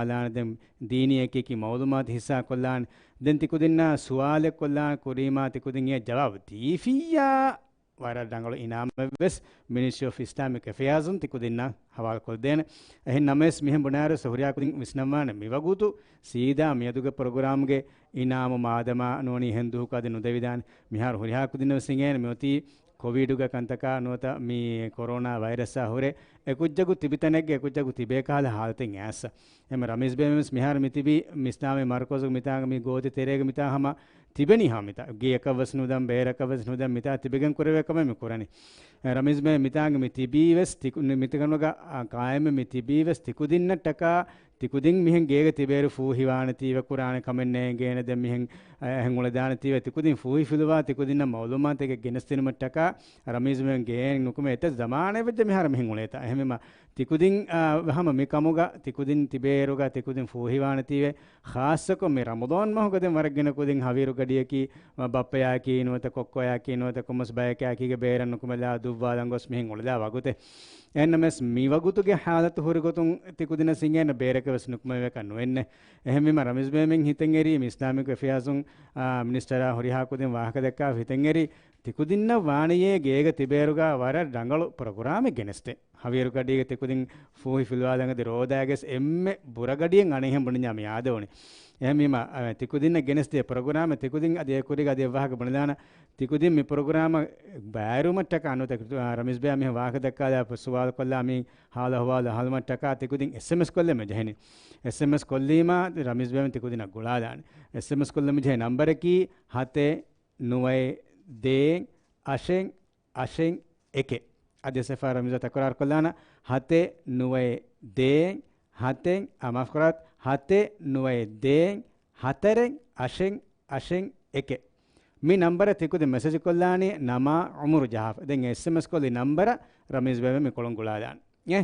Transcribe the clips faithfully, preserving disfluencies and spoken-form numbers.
ހިނގާލާނެ. ދެން ދީނީ އެކި އެކި މައުލޫމާތު ހިއްސާ ކޮށްލާނެ. ދެން ތިކުދިންނާ ސުވާލެއް ކޮށްލާނެ ކުރީމާ ތިކުދިން އެ ޖަވާބު ދީފިއްޔާ، ވަރަށް ރަނގަޅު އިނާމެއް ވެސް މިނިސްޓްރީ އޮފް އިސްލާމިކް އެފެއާޒުން ތިކުދިންނަށް ހަވާލުކޮށްދޭނެ. އެހެން ނަމަވެސް މިހެން ބުނާއިރު ހުރިހާ ކުދިން ވިސްނަންވާނެ މިވަގުތު ސީދާ މިއަދުގެ ޕްރޮގްރާމްގެ އިނާމު މާދަމާ ނޫނީ ހެން ދުވަހަކު އަދި ނުދެވިދާނެ. މިހާރު ހުރިހާ ކުދިންނަށް ވެސް އިނގޭނެ މިއޮތީ ކޮވިޑުގެ ކަންތަކާ ނުވަތަ މި ކޮރޯނާ ވައިރަސްއާ ހުރެ އެކުއްޖަކު ތިބި ތަނެއްގެ އެކުއްޖަކު ތިބޭ ކަހަލަ ހާލަތެއް އައިސް. އެމަ ރަމީޒް ބޭ ވެސް މިހާރު މި ތިބީ މި އިސްލާމީ މަރުކަޒުގެ މިތާގަ މި ގޯތި ތެރޭގެ މިތާ ހަމަ ތިބެނީ ހަމަ މިތާ. ގެޔަކަށް ވެސް ނުދަން، ބޭރަކަށް ވެސް ނުދަން، މިތާ ތިބެގެން ކުރެވޭ ކަމެއް މި ކުރަނީ. އެ، ރަމީޒް ބޭ މިތާގަ މި ތިބީ ވެސް ތިކު-، މި-، މިތަނުގަ، އާ، ޤާއިމެއް މި ތިބީ ވެސް ތިކުދިންނަށްޓަކާ ތިކުދިން މިހެން ގޭގަ ތިބޭއިރު ފޫހިވާނެތީވެ ކުރާނެ ކަމެއް ނޭނގޭނެ. ދެން މިހެން، އަ، އެހެން އުޅެދާނެތީވެ ތިކުދިން ފޫހިފިލުވާ ތިކުދިންނަށް މައުލޫމާތެއް ގެނެސްދިނުމަށްޓަކާ ރަމީޒް ބޭ ގެއެއް ނުކުމެ އެތައް ޒަމާނެއް ވެއްޖެ މިހާރު މިހެން އުޅޭތާ. އެހެންވީމަ ތިކުދިން، އާ، ހަމަ މި ކަމުގަ ތިކުދިން ތިބޭއިރުގަ ތިކުދިން ފޫހިވާނެތީވެ، ޚާއްޞަކޮށް މި ރަމަޟާން މަހުގަ ދެން ވަރަށް ގިނަ ކުދިން ހަވީރު ގަޑިއަކީ، މަ، ބައްޕަޔާއެކީ ނުވަތަ ކޮއްކޮޔާއެކީ ނުވަތަ ކޮންމެސް ބަޔެކޭ އެކީގެ ބޭރަށް ނުކުމެލާ ދުއްވާލަން ގޮސް މިހެން އުޅެލާ ވަގުތެއް. އެހެންނަމަވެސް މި ވަގުތުގެ ހާލަތު ހުރި ގޮތުން ތިކުދިނަށް އިނގޭނެ ބޭރަކަށް ވެސް ނުކުމެވޭކަށް ނުވެންނެ. އެހެންވީމަ ރަމީޒް ބޭ މި ހިތަށް އެރީ މި އިސްލާމިކް އެފެއާޒުން، އާ، މިނިސްޓަރާ ހުރިހާ ކުދިން ވާހަކަ ދައްކާ ހިތަށް އެރީ ތިކުދިންނަށް ވާނެޔޭ ގޭގަ ތިބޭއިރުގަ ވަރަށް ރަނގަޅު ޕްރޮގްރާމެއް ގެނެސްދޭ. ހަވީރު ގަޑީގަ ތިކުދިން ފޫހި ފިލުވާލަން އަދި ރޯދައިގެސް އެންމެ ބުރަ ގަޑިއެއް އަނެއްހެން ބުނިންޏާ މި އާދެވުނީ. އެހެންވީމަ، އަ، ތިކުދިންނަށް ގެނެސްދޭ ޕްރޮގްރާމެއް ތިކުދިން އަދި އެކުރީގަ އަދި އެއްވާހަކަ ބުނެލާނަ ތިކުދިން މި ޕްރޮގްރާމަށް ބައިވެރިވުމަށްޓަކާ ނުވަތަ، އަ، ރަމީޒް ބޭ މިހެން ވާހަކަ ދައްކާލާ ސުވާލު ކޮށްލާ މި ހާލު އަހުވާލު އަހަލުމަށްޓަކާ ތިކުދިން އެސްއެމްއެސް ކޮށްލަމެ ޖެހެނީ. އެސްއެމްއެސް ކޮށްލީމާ ރަމީޒް ބޭ ތިކުދިނަށް ގުޅާލާނެ. އެސްއެމްއެސް ކޮށްލަމެ ޖެހޭ ނަންބަރަކީ ހަތެއް ނުވައެއް ދޭއް އަށެއް އަށެއް އެކެއް. އަދި އެސްއެމްއެސް ރަމީޒް ތަކުރާރު ކޮށްލާނަ ހަތެއް ނުވައެއް ދޭއް ހަތެއް، އާ، މާފުކުރާތި، ހަތެއް ނުވައެއް ދޭއް ހަތަރެއް އަށެއް އަށެއް އެކެއް. މި ނަންބަރަށް ތިކުދިން މެސެޖް ކޮށްލާނީ ނަމާ އުމުރު ޖަހާފަ. ދެން އެސްއެމްއެސް ކޮށްލި ނަންބަރަށް ރަމީޒް ބޭ މި ކޮޅުން ގުޅާލާނެ. އޭ،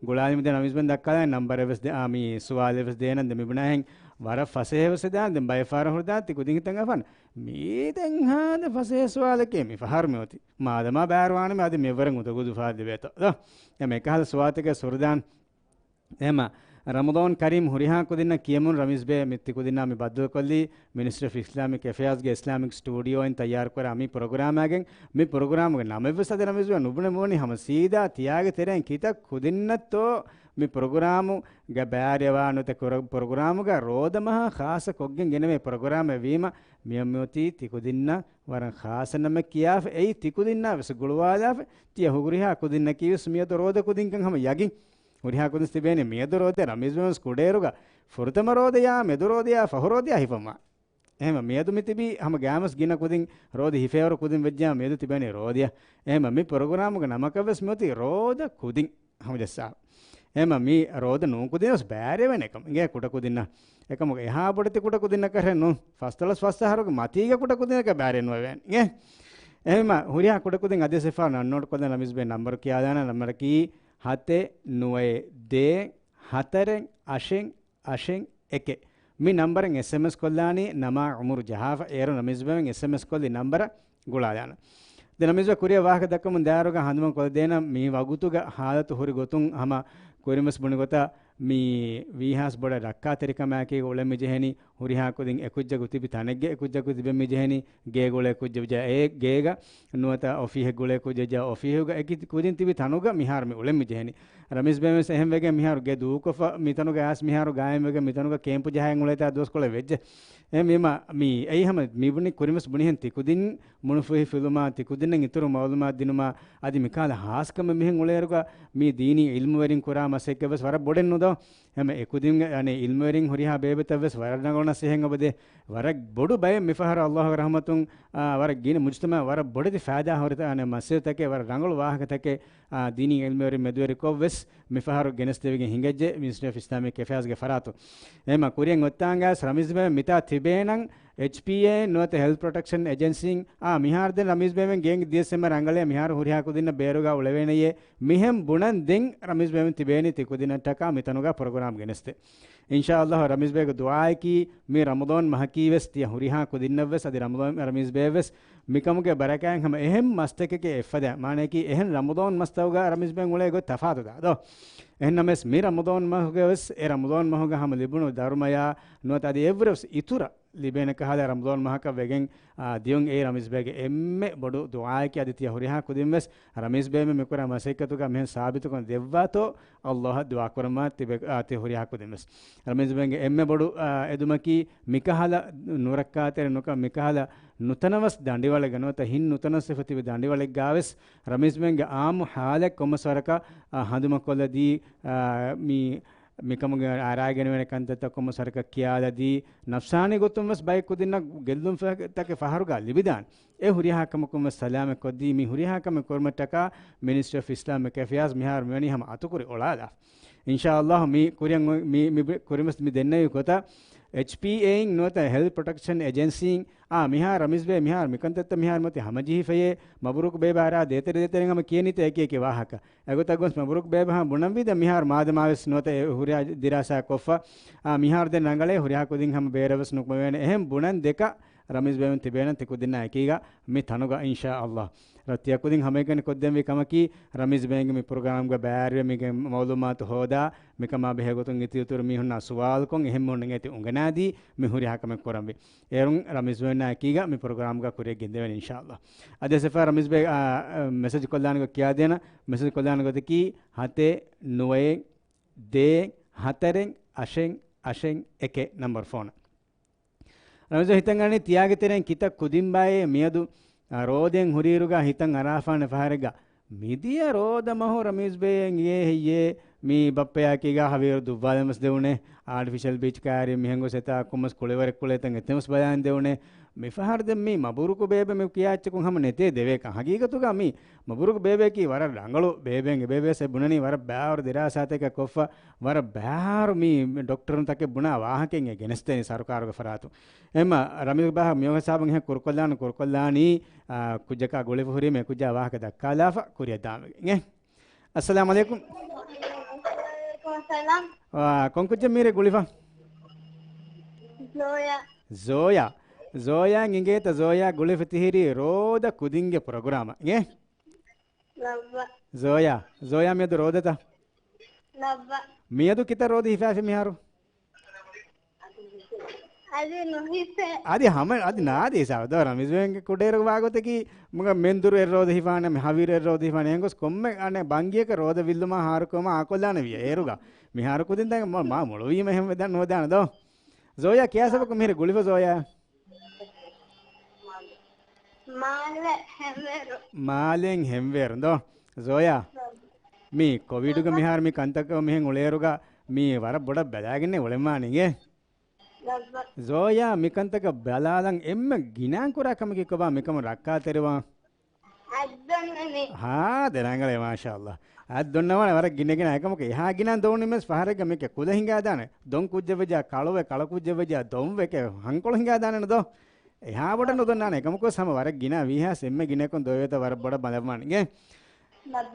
ގުޅާލި މިދެން ރަމީޒް ބޭ ދައްކާލާނެ ނަންބަރެއް ވެސް ދޭ-، އާ، މި ސުވާލެއް ވެސް ދޭނަން ދެ މި ބުނާހެން ވަރަށް ފަސޭހަ ވެސް ދާނެ. ދެން ބައެއް ފަހަރަށް ހުރިދާނެ ތި ކުދިން ހިތަށް އަފަން މީ ދެން ހާދަ ފަސޭހަ ސުވާލެކޭ މި ފަހަރު މި އޮތީ. މާދަމާ ބާރުވާނަމޭ އަދި މިއަށްވުރެން އުދުގުދު ފާދި ވޭތޯ ދޯ. އެ މިކަހަލަ ސުވާލުތަކެއް ހުރިދާނެ. އެހެމަ ރަމަޟާން ކަރީމް ހުރިހާ ކުދިންނަށް ކިޔަމުން ރަމީޒް ބޭ މި ތި ކުދިންނާ މި ބައްދަލުކޮށްލީ މިނިސްޓްރީ އޮފް އިސްލާމިކް އެފެއާޒްގެ އިސްލާމިކް ސްޓޫޑިއޯއިން ތައްޔާރުކުރާ މި ޕްރޮގްރާމާގެން. މި ޕްރޮގްރާމުގެ ނަމެއްވެސް އަދި ރަމީޒް ބޭ ނުބުނެ ނުވަނީ ހަމަ ސީދާ ތިޔާގެ ތެރެއިން ކިތައް ކުދިންނަށްތޯ މި ޕްރޮގްރާމުގަ ބާރުވާ ނުވަތަ ކުރ-، ޕްރޮގްރާމުގަ ރޯދަ މަހާ ޚާއްޞަ ކޮށްގެން ގެނެވޭ ޕްރޮގްރާމެއް ވީމަ މިއޮތީ ތި ކުދިންނަށް ވަރަށް ޚާއްޞަ ނަމެއް ކިޔާފަ އެއީ ތި ކުދިންނާ ވެސް ގުޅުވާލާފަ ތިޔަ ހުރިހާ ކުދިންނަކީ ވެސް މިއަދު ރޯދަ ކުދިންކަން ހަމަ ޔަގީން. ހުރިހާ ކުދިން ތިބޭނީ މިއަދު ރޯދަ ރަމީޒް ބޭ ވެސް ކުޑައިރުގަ ފުރަތަމަ ރޯދަޔާ، މެދު ރޯދަޔާ، ފަހު ރޯދަޔާ ހިފަމާ. އެހެމަ މިއަދު މި ތިބީ ހަމަ ގާމަސް ގިނަ ކުދިން ރޯދަ ހިފޭވަރު ކުދިން ވެއްޖާ މިއަދު ތިބޭނީ ރޯދަޔަށް. އެހެމަ މި ޕްރޮގްރާމުގެ ނަމަކަށް ވެސް މިއޮތީ ރޯދަ ކުދިން. ހަމަޖައްސާ. އެހެމަ މި ރޯދަ ނޫން ކުދިން ވެސް ބާރެވެން އެކަމަ އިނގޭ ކުޑަ ކުދިންނަށް. އެކަމަކު އެހާ ބޮޑެތި ކުޑަ ކުދިންނަކަށް ނޫން. ފަސްދޮޅަސް ފަސް އަހަރުގެ މަތީގެ ކުޑަ ކުދިންނަކަށް ބާރެއް ނުވެވޭނެ. އިނގޭ؟ އެހެމަ ހުރިހާ ކުޑަ ކުދިން އަދި ސިފާ ނަންނޯޓް ކޮށްލަން ރަމީޒް ބޭ ނަންބަރު ކިޔާލާނަ ނަންބަރަކީ ހަތެއް ނުވައެއް ދޭއް ހަތަރެއް އަށެއް އަށެއް އެކެއް. މި ނަންބަރަށް އެސްއެމްއެސް ކޮށްލާނީ ނަމާ އުމުރު ޖަހާފަ. އޭރު ރަމީޒް ބޭ އެސްއެމްއެސް ކޮށްލި ނަންބަރަށް ގުޅާލާނަ. ދެން ރަމީޒް ބޭ ކުރިއަށް ވާހަކަ ދައްކަމުން ދާއިރުގަ ހަނދުމަ ކޮށްދޭނަ މި ވަގުތުގަ ހާލަތު ހުރި ގޮތުން ހަމަ ކުރިންވެސް ބުނި ގޮތަށް މި ވީހާސް ބޮޑަށް ރައްކާތެރިކަމާއެކީގަ އުޅެން މި ޖެހެނީ ހުރިހާ ކުދިން އެކުއްޖަކު ތިބި ތަނެއްގެ އެކުއްޖަކު ތިބެން މި ޖެހެނީ ގޭގުޅޭ ކުއްޖެއް ވެއްޖާ އެ ގޭގަ ނުވަތަ އޮފީހެއް ގުޅޭ ކުއްޖެއް ވެއްޖާ އޮފީހުގަ އެކި ކުދިން ތިބި ތަނުގަ މިހާރު މި އުޅެން މި ޖެހެނީ. ރަމީޒް ބޭ ވެސް އެހެން ވެގެން މިހާރު ގެ ދޫކޮށްފަ މިތަނުގަ އައިސް މިހާރު ގާއިމް ވެގެން މިތަނުގަ ކޭމްޕު ޖަހައި އުޅޭތާ ދުވަސްކޮޅެއް ވެއްޖެ. އެހެންވީމަ މި އެއީ ހަމަ މި ބުނި ކުރިންވެސް ބުނިހެން ތިކުދިން މުނުފޫހި ފިލުމާ ތިކުދިންނަށް އިތުރު މައުލޫމާތު ދިނުމާ އަދި މިކާލަ ހާސްކަމެއް މިހެން އުޅޭއިރުގަ މި ދީނީ އިލްމުވެރިން ކުރާ މަސައްކަތް ވެސް ވަރަށް ބޮޑެއް ނުދޯ؟ އެމަ އެކުދިން އަނެއް އިލްމުވެރިން ހުރިހާ ބޭބެތައް ވެސް ވަރަށް ރަނގަޅު ނަސޭހަތް އޮބަދޭ. ވަރަށް ބޮޑު ބައެއް މިފަހަރު އައްލާހުގެ ރަޙްމަތުން، އާ، ވަރަށް ގިނަ މުޖުތަމަޢަށް ވަރަށް ބޮޑެތި ފައިދާ ހުރި އަނެއް މަސައްކަތްތަކެއް ވަރަށް ރަނގަޅު ވާހަކަތަކެއް، އާ، ދީނީ އިލްމުވެރިން މެދުވެރިކޮށް ވެސް މިފަހަރު ގެނެސްދެވިގެން ހިނގައްޖެ މިނިސްޓްރީ އޮފް އިސްލާމިކް އެފެއާޒްގެ ފަރާތުން. އެމަ ކުރިއަށް އޮތްތާނގަސް ރަމީޒް ބޭ މިތާ ތިބޭނަން އެޗްޕީއޭ ނުވަތަ ހެލްތް ޕްރޮޓެކްޝަން އެޖެންސީން، އާ، މިހާރު ދެން ރަމީޒް ބޭ ގޭން ދިޔަސް އެމަ ރަނގަޅޭ މިހާރު ހުރިހާ ކުދިންނަށް ބޭރުގަ އުޅެވޭނެޔޭ މިހެން ބުނަން ދެން ރަމީޒް ބޭ ތިބޭނީ ތި ކުދިންނަށްޓަކާ މިތަނުގަ ޕްރޮގްރާމް ގެނެސްދޭ. އިންޝާﷲ ރަމީޒް ބޭގެ ދުޢާއަކީ މި ރަމަޟާން މަހަކީ ވެސް ތިޔަ ހުރިހާ ކުދިންނަށް ވެސް އަދި ރަމަޟާން، ރަމީޒް ބޭ ވެސް މިކަމުގެ ބަރަކާތް ހަމަ އެހެން މަސްތަކެކޭ އެއްފަދަ، މާނައަކީ އެހެން ރަމަޟާން މަސްތަކުގަ ރަމީޒް ބޭން އުޅޭ ގޮތް ތަފާތު ދާ ދޯ. އެހެންނަމަވެސް މި ރަމަޟާން މަހުގަ ވެސް އެ ރަމަޟާން މަހުގަ ހަމަ ލިބުނު ދަރުމަޔާ ނުވަތަ އަދި އެއްވުރެ ވެސް އިތުރަށް ލިބޭނެ ކަހަލަ ރަމަޟާން މަހަކަށް ވެގެން، އާ، ދިޔުން އެއީ ރަމީޒް ބޭގެ އެންމެ ބޮޑު ދުޢާއަކީ. އަދި ތިޔަ ހުރިހާ ކުދިން ވެސް ރަމީޒް ބޭމެ މިކުރާ މަސައްކަތުގަ މިހެން ސާބިތުކޮށް ދެއްވާތޯ ﷲ އަށް ދުޢާ ކުރަމާ ތިބެ-، އާ، ތި ހުރިހާ ކުދިން ވެސް. ރަމީޒް ބޭގެ އެންމެ ބޮޑު، އާ، އެދުމަކީ މިކަހަލަ ނުރައްކާތެރި ނުކަ-، މިކަހަލަ ނުތަނަވަސް ދަނޑިވަޅެއްގަ ނުވަތަ ހިތް ނުތަނަވަސްވެފަ ތިބި ދަނޑިވަޅެއްގަ ވެސް ރަމީޒް ބޭގެ އާއްމު ޙާލަތް ކޮންމެސް ވަރަކަށް، އާ، ހަނދުމަކޮށްލަދީ، އާ، މި މިކަމުގެ އަރާގެންވޭނެ ކަންތައްތައް ކޮންމެސް ވަރަކަށް ކިޔާލަދީ، ނަފްސާނީ ގޮތުން ވެސް ބައެއް ކުދިންނަށް ގެއްލުންތަކެއް ފަހަރުގަ ލިބިދާނެ. އެ ހުރިހާ ކަމަކުން ވެސް ސަލާމަތް ކޮށްދީ، މި ހުރިހާ ކަމެއް ކުރުމަށްޓަކާ މިނިސްޓްރީ އޮފް އިސްލާމިކް އެފެއާޒް މިހާރު މިވަނީ ހަމަ އަތުކުރި އޮޅާލާ. އިންޝާﷲ މި ކުރިއަށް އޮތް-، މި، މި ބެ-، ކުރިން ވެސް މި ދެންނެވި ގޮތަށް އެޗްޕީއޭއިން ނުވަތަ ހެލްތް ޕްރޮޓެކްޝަން އެޖެންސީން، އާ، މިހާރު ރަމީޒް ބޭ މިހާރު މިކަންތައްތައް މިހާރު މަތި ހަމަޖެހިފައޭ، މަބްރޫކް ބޭބާ އަރާ ދޭތެރެ ދޭތެރެން ހަމަ ކިޔަނީތަ އެކި އެކި ވާހަކަ. އެގޮތަށް ގޮސް މަބްރޫކް ބޭބަ ހަމަ ބުނަންވީ ދެން މިހާރު މާދަމާވެސް ނުވަތަ އެ ހުރިހާ ދިރާސާ ކޮށްފަ، އާ، މިހާރު ދެން ރަނގަޅޭ ހުރިހާ ކުދިން ހަމަ ބޭރަށް ވެސް ނުކުމެވޭނެ. އެހެން ބުނަން ދެކަ ރަމީޒް ބޭބެން ތިބޭނަން ތި ކުދިންނާ އެކީގަ މި ތަނުގަ އިންޝާﷲ. ރައްތިޔަ ކުދިން ހަމައެކަނި ކޮށްދެންވީ ކަމަކީ ރަމީޒް ބޭގެ މި ޕްރޮގްރާމްގަ ބައިވެރިވެ މީގެ މައުލޫމާތު ހޯދާ، މިކަމާ ބެހޭ ގޮތުން އިތުރު އިތުރު މީހުންނާ ސުވާލުކޮށް އެހެން މީހުންނަށް އޭތި އުނގަނާދީ މި ހުރިހާ ކަމެއް ކުރަންވީ. އޭރުން ރަމީޒް ބޭންނާ އެކީގަ މި ޕްރޮގްރާމްގަ ކުރިއަށް ގެންދެވޭނެ އިންޝާﷲ. އަދި އަސް އެފްއާ ރަމީޒް ބޭ، އާ، އާ، މެސެޖް ކޮށްލާނެ ގޮތް ކިޔާދޭނަ، މެސެޖް ކޮށްލާނެ ގޮތަކީ ހަތެއް ނުވައެއް ދޭއް ހަތަރެއް އަށެއް އަށެއް އެކެއް ނަމްބަރު ފޯނަށް. ރަމީޒް ބޭ ހިތަށް އަންނަނީ ތިޔާގެ ތެރެއިން ކިތައް ކުދިން ބައެއް މިއަދު، އާ، ރޯދައިން ހުރިއިރުގަ ހިތަށް އަރާފާނެ ފަހަރެއްގަ މިދިޔަ ރޯދަ މަހު ރަމީޒް ބޭ އެނގޭ ހެއްޔޭ؟ މީ ބައްޕަޔާ އެކީގަ ހަވީރު ދުއްވާލަން ވެސް ދެވުނޭ، އާޓިފިޝަލް ބީޗް ކާރި މިހެން ގޮސް އެތާ ކޮންމެސް ކުޅިވަރެއް ކުޅޭތަން އެތަން ވެސް ބަލާން ދެވުނޭ. މިފަހަރު ދެން މީ މަބްރޫކު ބޭބެ މި ކިޔާ އެއްޗަކުން ހަމަ ނެތޭ ދެވޭކަން. ހަގީގަތުގަ މީ މަބްރޫކު ބޭބެއަކީ ވަރަށް ރަނގަޅު ބޭބެއެއް. އެ ބޭބެ ވެސް އެ ބުނަނީ ވަރަށް ބާރު ދިރާސާތަކެއް ކޮށްފަ، ވަރަށް ބާރު މި ޑޮކްޓަރުންތަކެއް ބުނާ ވާހަކައެއް ގެނެސްދޭނީ ސަރުކާރުގެ ފަރާތުން. އެހެންމަ ރަމީޒް ބާ މި ހިސާބުން އެހެން ކުރުކޮށްލާނެ، ކުރުކޮށްލާނީ، އާ، ކުއްޖަކާ ގުޅިފަ ހުރީމޭ ކުއްޖާ ވާހަކަ ދައްކާލާފަ ކުރިއަށް ދާން ވެގެން. އެ. އައްސަލާމް ޢަލައިކުމް. ވަޢަލައިކުމް އައްސަލާމް. އާ، ކޮން ކުއްޖެއް މީރޭ ގުޅިފަ؟ ޒޯޔާ. ޒޯޔާ. ޒޯޔާ އިނގޭތަ؟ ޒޯޔާ ގުޅިފަ ތިހިރީ ރޯދަ ކުދިންގެ ޕްރޮގްރާމަށް. އެ. ލައްވަ. ޒޯޔާ. ޒޯޔާ މިއަދު ރޯދަތަ؟ ލައްވަ. މިއަދު ކިތައް ރޯދަ ހިފާފި މިހާރު؟ އަދި ނުހިފޭ. އަދި ހަމަ، އަދި ނާދި ހިސާބު. ދޯ ރަމީޒް ބޭގެ ކުޑައިރު ވާގޮތަކީ، މުގަ މެންދުރު އެއް ރޯދަ ހިފާނެ، މި ހަވީރު އެއް ރޯދަ ހިފާނެ. އެހެންގޮސް ކޮންމެ އަނެއް ބަންގިއަކަށް ރޯދަ ވިއްލުމާ ހާރުކުރުމާ އާކޮށްލާނެ ވިޔަ އޭރުގަ. މިހާރު ކުދިން ދެން މަ، މާ މޮޅުވީމަ އެހެން ވެދާނެ ދޯ. ޒޯޔާ ކިޔާ ސަބަކު މިހިރި ގުޅިފަ ޒޯޔާ. މާލެ ހެންވޭރު. މާލެން ހެންވޭރު ދޯ. ޒޯޔާ. މި ކޮވިޑުގަ މިހާރު މި ކަންތައް މިހެން އުޅޭއިރުގަ މި ވަރަށް ބޮޑަށް ބަލާގެންނޭ އުޅެންވާނީ އިނގޭ. ޒޯޔާ މި ކަންތަކަށް ބަލާލަން އެންމެ ގިނައިން ކުރާ ކަމަކީ ކޮބާ މިކަމުން ރައްކާތެރިވާން؟ އަތް ދޮންނަނީ. ހާ، ދެ ރަނގަޅޭ، މާޝާﷲ. އަތް ދޮންނަވާނެ ވަރަށް ގިނަ ގިނަ އެކަމަކު އެހާ ގިނަ ދޮންނިމެސް ފަހަރެއްގަ މިކެ ކުލަ ހިނގާދާނެ. ދޮން ކުއްޖެއް ވެއްޖާ ކަޅުވެ، ކަޅަ ކުއްޖެއް ވެއްޖާ ދޮންވެ ކެ ހަންކޮޅު ހިނގާދާނެ ދޯ. އެހާ ބޮޑަށް ނުދޮންނާނެ އެކަމަކު ހަމަ ވަރަށް ގިނަ ވީހާސް އެންމެ ގިނަކުން ދޮވެތަ ވަރަށް ބޮޑަށް ބަލަވާނެ ގެ.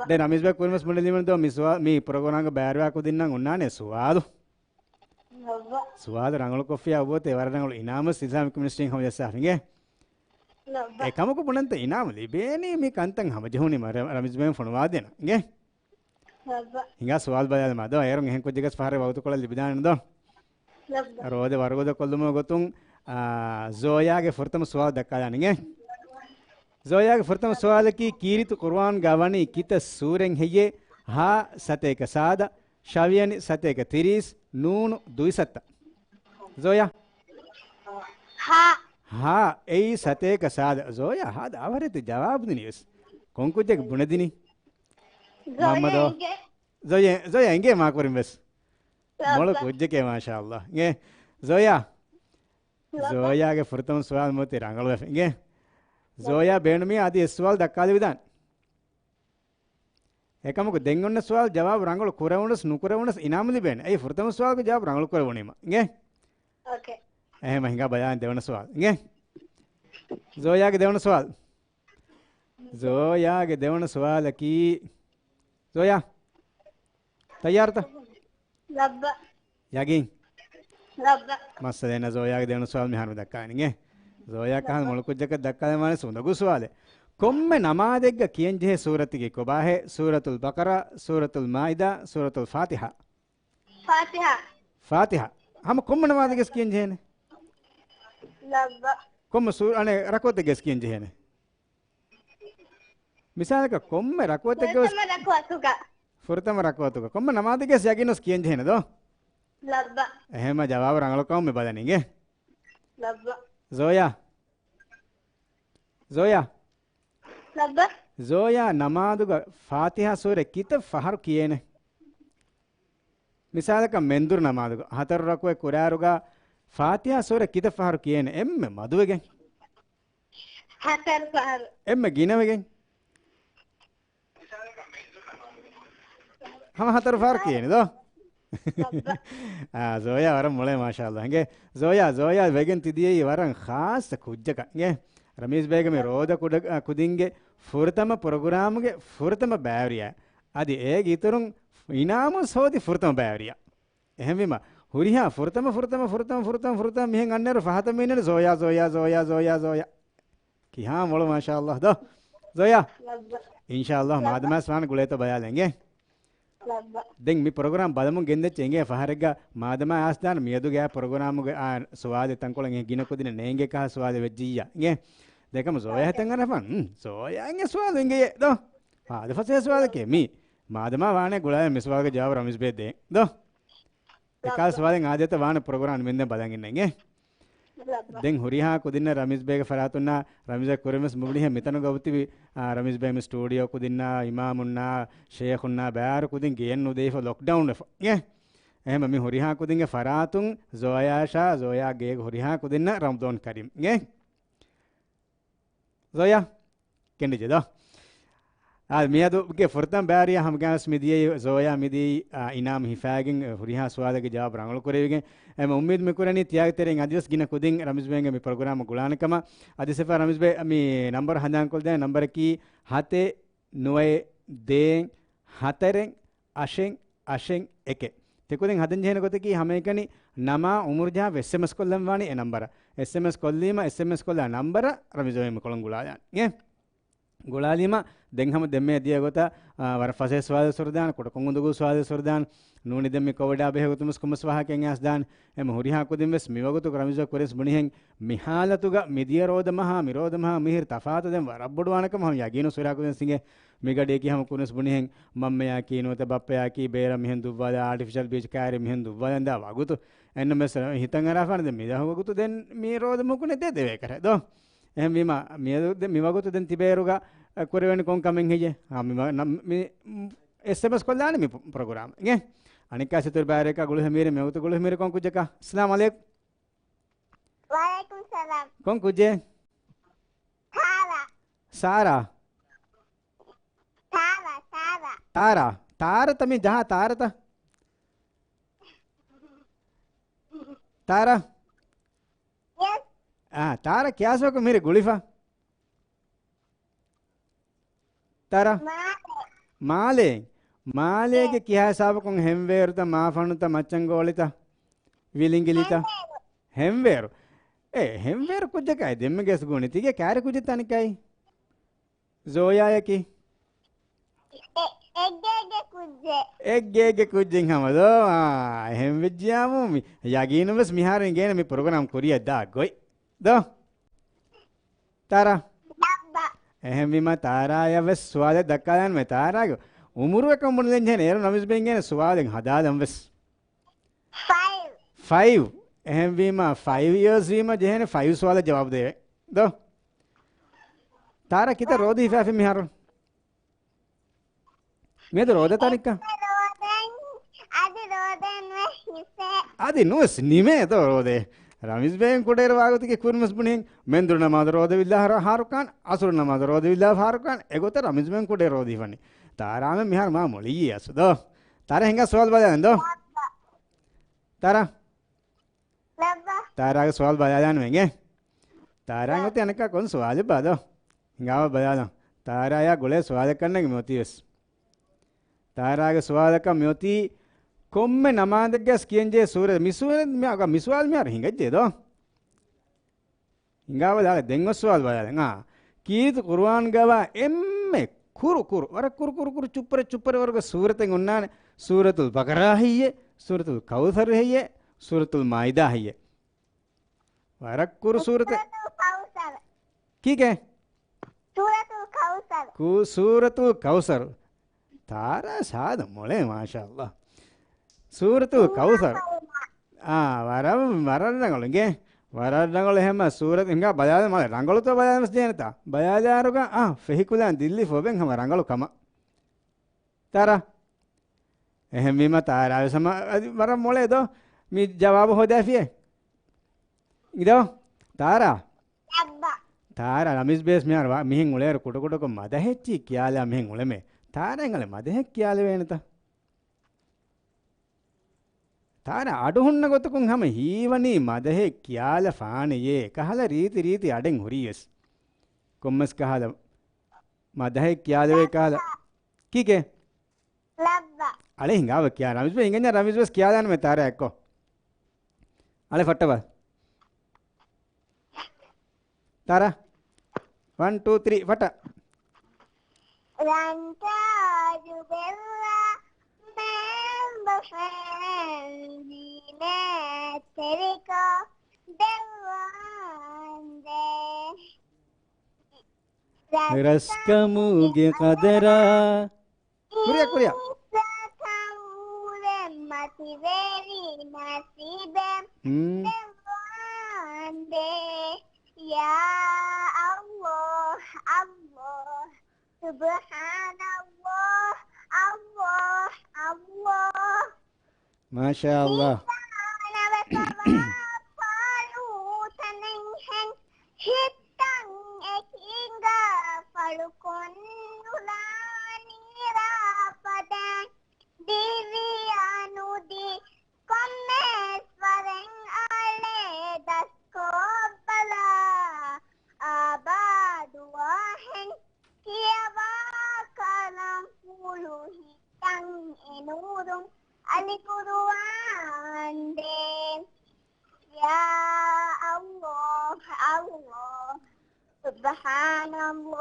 ދެން ރަމީޒް ބޭ ކުރިމަސް ބުނެލީމަން ދޯ މި ސުވާ، މި ޕްރޮގްރާމްގަ ބައިވެރިވާ ކުދިންނަށް އޮންނާނެ ސުވާލު. ސުވާލު ރަނގަޅުކޮށްފިޔާ އޮވޮތޭ ވަރަށް ރަނގަޅު އިނާމު ސިލްސާ ކެމިސްޓްރީން ހަމަޖައްސާފިނގޭ. އެކަމަކު ބުނަންތަ އިނާމު ލިބޭނީ މި ކަންތައް ހަމަޖެހުނީ މަ-، ރަ-، ރަމީޒް ބޭން ފޮނުވާދޭނަ. އިނގޭ؟ ހިނގާ ސުވާލު ބަލާލަމާ ދޯ. އޭރުން އެހެން ކުއްޖެއްގަސް ފަހަރެއް ވަގުތުކޮޅެއް ލިބިދާނެ ދޯ. ރޯދަ ވަރުގަދަ ކޮށްލުމުގެ ގޮތުން، އާ، ޒޯޔާގެ ފުރަތަމަ ސުވާލު ދައްކާލާނެ އިނގޭ. ޒޯޔާގެ ފުރަތަމަ ސުވާލަކީ ކީރިތި ޤުރުއާންގަ ވަނީ ކިތައް ސޫރަތް ހެއްޔޭ؟ ހާ ސަތޭކަ ސާދަ، ޝަވިޔަނި ސަތޭކަ ތިރީސް، ނޫނު ދުއިސައްތަ. ޒޯޔާ؟ ހާ. ހާ، އެއީ ސަތޭކަ ސާދަ. ޒޯޔާ ހާދަ އަވަހަށް ތި ޖަވާބު ދިނީ ވެސް. ކޮން ކުއްޖެއް ބުނެދިނީ؟ ޒޯޔާ މަންމަ ދޯ. އިނގޭ. ޒޯޔާ، ޒޯޔާ އިނގޭ މާކުރިން ވެސް. މޮޅު ކުއްޖެކޭ މާޝާﷲ. އިނގޭ. ޒޯޔާ. ޒޯޔާގެ ފުރަތަމަ ސުވާލު މޮތި ރަނގަޅުވެފަ. އިނގޭ. ޒޯޔާ ބޭނުމީ އަދި އެއް ސުވާލު ދައްކާލެވިދާނެ. އެކަމަކު ދެން އޮންނަ ސުވާލު ޖަވާބު ރަނގަޅު ކުރެވުނަސް ނުކުރެވުނަސް އިނާމު ލިބޭނެ. އެއީ ފުރަތަމަ ސުވާލުގެ ޖަވާބު ރަނގަޅު ކުރެވުނީމަ. އިނގޭ؟ އޯކޭ. އެހެންމަ ހިނގާ ބަލާން ދެވަނަ ސުވާލު. އިނގޭ؟ ޒޯޔާގެ ދެވަނަ ސުވާލު. ޒޯޔާގެ ދެވަނަ ސުވާލަކީ، ޒޯޔާ، ތައްޔާރުތަ؟ ލައްބަ. ޔަގީން؟ ލައްބަ. މައްސަލައެއް ނާ، ޒޯޔާގެ ދެވަނަ ސުވާލު މިހާރު ދައްކާލަން އިނގޭ. ޒޯޔާ ކަހަލަ މޮޅު ކުއްޖަކަށް ދައްކާލަން ވާނެ ސުނދަގޫ ސުވާލެއް. ކޮންމެ ނަމާދެއްގަ ކިޔަން ޖެހޭ ސޫރަތުގެ ކޮބާހޭ؟ ސޫރަތުލް ބަޤަރާ، ސޫރަތުލް މާއިދާ، ސޫރަތުލް ފާތިޙާ. ފާތިޙާ. ފާތިޙާ. ހަމަ ކޮންމެ ނަމާދެއްގަސް ކިޔަން ޖެހޭނެ؟ ލައްބަ. ކޮންމެ ސޫ-، އަނެއް ރަކުޢަތެއްގަސް ކިޔަން ޖެހޭނެ؟ މިސާލަކަށް ކޮންމެ ރަކުޢަތެއްގަސް، ފުރަތަމަ ރަކުޢަތުގަ. ފުރަތަމަ ރަކުޢަތުގަ. ކޮންމެ ނަމާދެއްގަސް ޔަގީނުވެސް ކިޔަން ޖެހޭނެ ދޯ؟ ލައްބަ. އެހެންމަ ޖަވާބު ރަނގަޅު ކަމަށް މި ބަލަނީ އިނގޭ. ލައްބަ. ޒޯޔާ. ޒޯޔާ. ލައްބަ. ޒޯޔާ ނަމާދުގަ ފާތިޙާ ސޫރަ ކިތައް ފަހަރު ކިޔޭނެ؟ މިސާލަކަށް މެންދުރު ނަމާދުގަ ހަތަރު ރަކުޢަތް ކުރާއިރުގަ ފާތިޙާ ސޫރަ ކިތައް ފަހަރު ކިޔޭނެ؟ އެންމެ މަދުވެގެން. ހަތަރު ފަހަރު. އެންމެ ގިނަވެގެން. ހަމަ ހަތަރު ފަހަރު ކިޔޭނެ ދޯ؟ އާ، ޒޯޔާ ވަރަށް މޮޅޭ މާޝާﷲ. އިނގޭ ޒޯޔާ، ޒޯޔާ ވެގެން ތިދިޔައީ ވަރަށް ޚާއްޞަ ކުއްޖަކަށް. އިނގޭ ރަމީޒް ބޭގެ މި ރޯދަ ކުޑަ، އަ، ކުދިންގެ ފުރަތަމަ ޕްރޮގްރާމްގެ ފުރަތަމަ ބައިވެރިޔާ. އަދި އޭގެ އިތުރުން އިނާމު ސޯދި ފުރަތަމަ ބައިވެރިޔާ. އެހެންވީމަ، ހުރިހާ ފުރަތަމަ، ފުރަތަމަ، ފުރަތަމަ، ފުރަތަމަ، ފުރަތަމަ މިހެން އަންނައިރު ފަހަތަށް މި އިންނަނީ ޒޯޔާ، ޒޯޔާ، ޒޯޔާ، ޒޯޔާ، ޒޯޔާ. ކިހާ މޮޅު މާޝާﷲ ދޯ. ޒޯޔާ. ލައްބަ. އިންޝާﷲ ލައްބަ. މާދަމާސް ވާނެ ގުޅޭތޯ ބަލާލަން އިނގޭ. ލައްބަ. ދެން މި ޕްރޮގްރާމް ބަލަމުން ގެންދައްޗޭ އިނގޭ ފަހަރެއްގަ މާދަމާ އައިސްދާނެ މިއަދުގެ ޕްރޮގްރާމުގެ އާ ސުވާލެއް ތަންކޮޅެއް ގިނަ ކުދިންނަށް ނޭނގޭ ކަހަލަ ސުވާލެއް ވެއްޖިއްޔާ އިނގޭ. ދެކަމު ޒޯޔާ ހިތަށް އަރާފަން، ޒޯޔާ އިނގޭ ސުވާލު އިނގޭ ދޯ. އާދެ ފަސޭހަ ސުވާލެކޭ މީ. މާދަމާ ވާނެ ގުޅާލަން މި ސުވާލުގެ ޖަވާބު ރަމީޒް ބޭ ދޭ ދޯ. އެކާ ސުވާލެއް އާދޭތަ ވާނެ ޕްރޮގްރާމް ނިމެންދެން ބަލަން އިންނަން އިނގޭ. ދެން ހުރިހާ ކުދިންނަށް ރަމީޒް ބޭގެ ފަރާތުންނާ ރަމީޒް ބޭ ކުރިން ވެސް މި ބުނިހެން މިތަނުގަ އޮތީ، އާ، ރަމީޒް ބޭ މި ސްޓޫޑިއޯ ކުދިންނާ އިމާމުންނާ ޝޭޚުންނާ ބާރު ކުދިން ގެޔަށް ނުދެވިފަ ލޮކްޑައުން ވެފަ. އެ، އެހެން މި ހުރިހާ ކުދިންގެ ފަރާތުން ޒޯޔާ އާއިޝާ، ޒޯޔާ ގޭގެ ހުރިހާ ކުދިންނަށް ރަމަޟާން ކަރީމް. އެ. ޒޯޔާ، ކެނޑިޖެ ދޯ. އާ، މިއަދުގެ ފުރަތަމަ ބައިވެރިޔާ ހަމަގައިވެސް މިދިޔައީ ޒޯޔާ މިދިޔައީ، އާ، އިނާމު ހިފާގެން، އެ، ހުރިހާ ސުވާލެއްގެ ޖަވާބު ރަނގަޅު ކުރެވިގެން. އެމަ އުއްމީދު މި ކުރަނީ ތިޔާގެ ތެރެއިން އަދިވެސް ގިނަ ކުދިން ރަމީޒް ބޭގެ މި ޕްރޮގްރާމަށް ގުޅާނެ ކަމަށް. އަދި ސިފަ ރަމީޒް ބޭ މި ނަންބަރު ހަނދާންކޮށްދޭނެ ނަންބަރަކީ ހަތެއް ނުވައެއް ދޭއް ހަތަރެއް އަށެއް އަށެއް އެކެއް. ތިކުދިން ހަދަންޖެހޭނެ ގޮތަކީ ހަމައެކަނި ނަމާ އުމުރު ޖަހާފަ އެސްއެމްއެސް ކޮށްލަން ވާނީ އެ ނަންބަރަށް. އެސްއެމްއެސް ކޮށްލީމަ، އެސްއެމްއެސް ކޮށްލާ ނަންބަރަށް ރަމީޒް ބޭ މިކޮޅުން ގުޅާލާނެ. އެ ގުޅާލީމަ ދެން ހަމަ ދެންމެ ދިޔަ ގޮތަށް، އާ، ވަރަށް ފަސޭހަ ސުވާލެއް ސޮރުދާނެ، ކުޑަކޮށް އުނދަގޫ ސުވާލެއް ސޮރުދާނެ. ނޫނީ ދެން މި ކޮވިޑާ ބެހޭ ގޮތުން ވެސް ކޮންމެސް ވާހަކައެއް އައިސްދާނެ. އެމަ ހުރިހާ ކުދިން ވެސް މިވަގުތު ރަމީޒް ބޭ ކުރިން ވެސް ބުނިހެން މި ހާލަތުގަ މިދިޔަ ރޯދަ މަހާ، މި ރޯދަ މަހާ މިހިރި ތަފާތު ދެން ވަރަށް ބޮޑުވާނެ ކަމަށް ހަމަ ޔަގީނު ސުރާ ކުދިން ސިނގެ. މިގަޑިއަކީ ހަމަ ކުރިން ވެސް ބުނިހެން މަންމަޔާއަކީ ނުވަތަ ބައްޕަޔާއަކީ ބޭރަށް މިހެން ދުއްވާލާ އާޓިފިޝަލް ބީޗް ކައިރި މިހެން ދުއްވާލަން ދާ ވަގުތު. އެންނަމެސް ހިތަށް އަރާފާނެ ދެން މި ދަށު ވަގުތު ދެން މި ރޯދަ މުކުނެ ދެ ދެވޭ ކަރެ ދޯ. އެހެންވީމަ، މިއަދު ދެ މި ވަގުތު ދެން ތިބޭރުގަ، އަ، ކުރެވެނި ކޮން ކަމެއް ހެއްޔޭ؟ އާ، މި ވަ-، ނަ-، މި، މް، އެސްއެމްއެސް ކޮށްލާނެ މި ޕް-، ޕްރޮގްރާމް. އިނގޭ؟ އަނެއްކާ ސިތުރު ބާރެކާ ގުޅުހެ މީރެ މިވަގުތު ގުޅުހެ މީރެ ކޮން ކުއްޖަކާ؟ އައްސަލާމު ޢަލައިކުމް. ވަޢަލައިކުމް ސަލާމް. ކޮން ކުއްޖެއް؟ ތާރާ. ސާރާ. ތާރާ، ތާރާ. ތާރާ. ތާރަތަ މި ޖަހާ ތާރަތަ؟ ތާރާ. ޔެސް. އާ، ތާރާ ކިޔާސްވަކު މިރެ ގުޅިފަ. ތާރާ. މާލޭ. މާލޭ. މާލޭގެ ޔެސް. ކިހާ ހިސާބަކުން ހެންވޭރުތަ، މާފަނުތަ، މައްޗަންގޯޅިތަ، ވިލިނގިލިތަ؟ ހެންވޭރު. ހެންވޭރު. އެ، ހެންވޭރު ކުއްޖަކާއި ދެންމެ ގެސް ގުނި. ތިގެ ކާރި ކުއްޖެއް ތަނިކައި؟ ޒޯޔާޔަކީ؟ އެ-، އެއްގޭގެ ކުއްޖެއް. އެއްގޭގެ ކުއްޖެއް ހަމަ ދޯ؟ އާ، އެހެން ވެއްޖިޔާމު މި ޔަގީނުން ވެސް މިހާރު އިނގޭނެ މި ޕްރޮގްރާމް ކުރިއަށް ދާ ގޮތް. ދޯ؟ ތާރާ. ދައްބަ. އެހެންވީމަ ތާރާޔަށް ވެސް ސުވާލެއް ދައްކާލާން މެ ތާރާގެ އުމުރު އެކަން ބުނެލެން ޖެހޭނެ އޭރު ނަމިސް ބެންގޭނެ ސުވާލެއް ހަދާލަން ވެސް. ފައިވް. ފައިވް. އެހެންވީމަ ފައިވް އިޔާސް ވީމަ ޖެހޭނެ ފައިވް ސުވާލަށް ޖަވާބު ދޭވެ. ދޯ؟ ތާރާ ކިތައް ރޯދަ ހިފާފި މިހާރު؟ މިއަދު ރޯދަ ތަނިކަ؟ އެއް ރޯދައިން، އަދި ރޯދައިން ވެސް ހިފޭ. އަދި ނުވެސް ނިމޭ ދޯ ރޯދައެއް. ރަމިޒް ބޭން ކުޑައިރު ވާގޮތަކީ ކުރިންވެސް ބުނިހެން މެންދުރު ނަމާދު ރޯދަ ވިއްލާ ހަރ-، ހާރުކާން، އަސުރު ނަމާދު ރޯދަ ވިއްލާ ހާރުކާން، އެގޮތަށް ރަމިޒް ބޭން ކުޑައިރު ރޯދަ ހިފަނީ. ތާރާމެން މިހާރު މާ މޮޅިއްޔޭ އަސް ދޯ. ތާރާ ހިނގާ ސުވާލު ބަލާން ދޯ. ތާރާ. ތާރާގެ ސުވާލު ބަލާލާން ވެނގެ. ތާރާ އޮތީ އަނެއްކާ ކޮން ސުވާލެއް ބާ ދޯ؟ ހިނގާވާ ބަލާލަން. ތާރާޔާ ގުޅޭ ސުވާލެއް ކަންނޭނގެ މިއޮތީ ވެސް. ތާރާގެ ސުވާލަކަށް މިއޮތީ ކޮންމެ ނަމާދެއްގަސް ކިޔަންޖެހޭ ސޫރަތް މި ސޫރަތް މި-، މި ސުވާލު މިހާރު ހިނގައްޖެ ދޯ؟ ހިނގާބަލާ، ދެން އޮ ސުވާލު ބަލާލަން. އާ. ކީރިތި ޤުރުއާންގަވާ އެންމެ ކުރު ކުރު، ވަރަށް ކުރު ކުރު ކުރު ޗުއްޕަރެ ޗުއްޕަރެ ވަރުގެ ސޫރަތެއް އޮންނާނެ. ސޫރަތުލް ބަޤަރާ ހެއްޔޭ، ސޫރަތުލް ކައުސަރު ހެއްޔޭ، ސޫރަތުލް މާއިދާ ހެއްޔޭ؟ ވަރަށް ކުރު ސޫރަތެއް. ސޫރަތުލް ކައުސަރު. ކީކޭ؟ ސޫރަތުލް ކައުސަރު. ކު-، ސޫރަތުލް ކައުސަރު. ތާރާ ސާދަ މޮޅޭ، މާޝާﷲ. ސޫރަތުލް ކައުސަރު. އާ، ވަރަށް، ވަރަށް ރަނގަޅު އިނގޭ. ވަރަށް ރަނގަޅު. އެހެންމަ ސޫރަތު ހިނގާ ބަލާލަ މާ ރަނގަޅުތޯ ބަލާލަ ވެސް ޖޭނެތާ. ބަލާލާރުގަ، އާ، ފެހިކުލާން ދިއްލިފަ އޮވެން ހަމަ ރަނގަޅު ކަމަށް. ތާރާ. އެހެންވީމަ ތާރާ ވެސް ހަމަ އަދި ވަރަށް މޮޅޭ ދޯ. މި ޖަވާބު ހޯދާފިއޭ. އިނގޭ ދޯ. ތާރާ. ލައްބަ. ތާރާ ރަމީޒް ބޭސް މިހާރު ވާ-، މިހެން އުޅޭއިރު ކުޑަކުޑަކޮށް މަދަހެއްޗި ކިޔާލާ މިހެން އުޅެމޭ. ތާރާ އިނގޭ މަދަހެއް ކިޔާލެވޭނެތަ؟ ތާރާ އަޑު ހުންނަ ގޮތަކުން ހަމަ ހީވަނީ މަދަހެއް ކިޔާލަފާނެޔޭ. ކަހަލަ ރީތި ރީތި އަޑެއް ހުރީވެސް. ކޮންމެސް ކަހަލަ މަދަހެއް ކިޔާލެވޭ ކަހަލަ. ކީކޭ؟ ލައްބަ. އަޅެ ހިނގާވަ ކިޔާ ރަމީޒް ބޭ ހިނގަންޏާ ރަމީޒް ވެސް ކިޔާލާނަމޭ ތާރާ އެއްކޮށް. އަޅެ ފައްޓަބަލަ. ތާރާ. ވަން، ޓޫ، ތްރީ، ފައްޓަ. ރަންތާރު ބެއްލާ މޭނބަފައިން ދީނޭ ތެރިކޮށް ދެއްވާނދޭ. ރަސްކަމުގެ ޤަދަރާ. ކުރިއަށް، ކުރިއަށް. އިންސާކަމުގެ މަތިވެރި ނަސީބެއް ހުން. ދެއްވާނދޭ. ޔާ ﷲ، ﷲ، ސުބްޙާނަﷲ، ﷲ، ﷲ. މާޝާﷲ. މިޒާނަވެ ފަވާ ފާލޫ ތަނެއްހެން ހިތްތަން އެކި އިނގާ ފަޅުކޮށް ނުލާނީ ރާ ފަދައިން ދިވިޔާ ނުދީ ކޮންމެސް ވަރެއް އަޅޭ ދަސްކޮށްބަލާ އާބާދުވާހެން ކިޔަވާ ކަލަމްފުޅު ހިތްތަން އެ ނޫރުން އަލިކުރުވާނދޭ. ޔާ ﷲ، ﷲ، ސުބްޙާނަﷲ،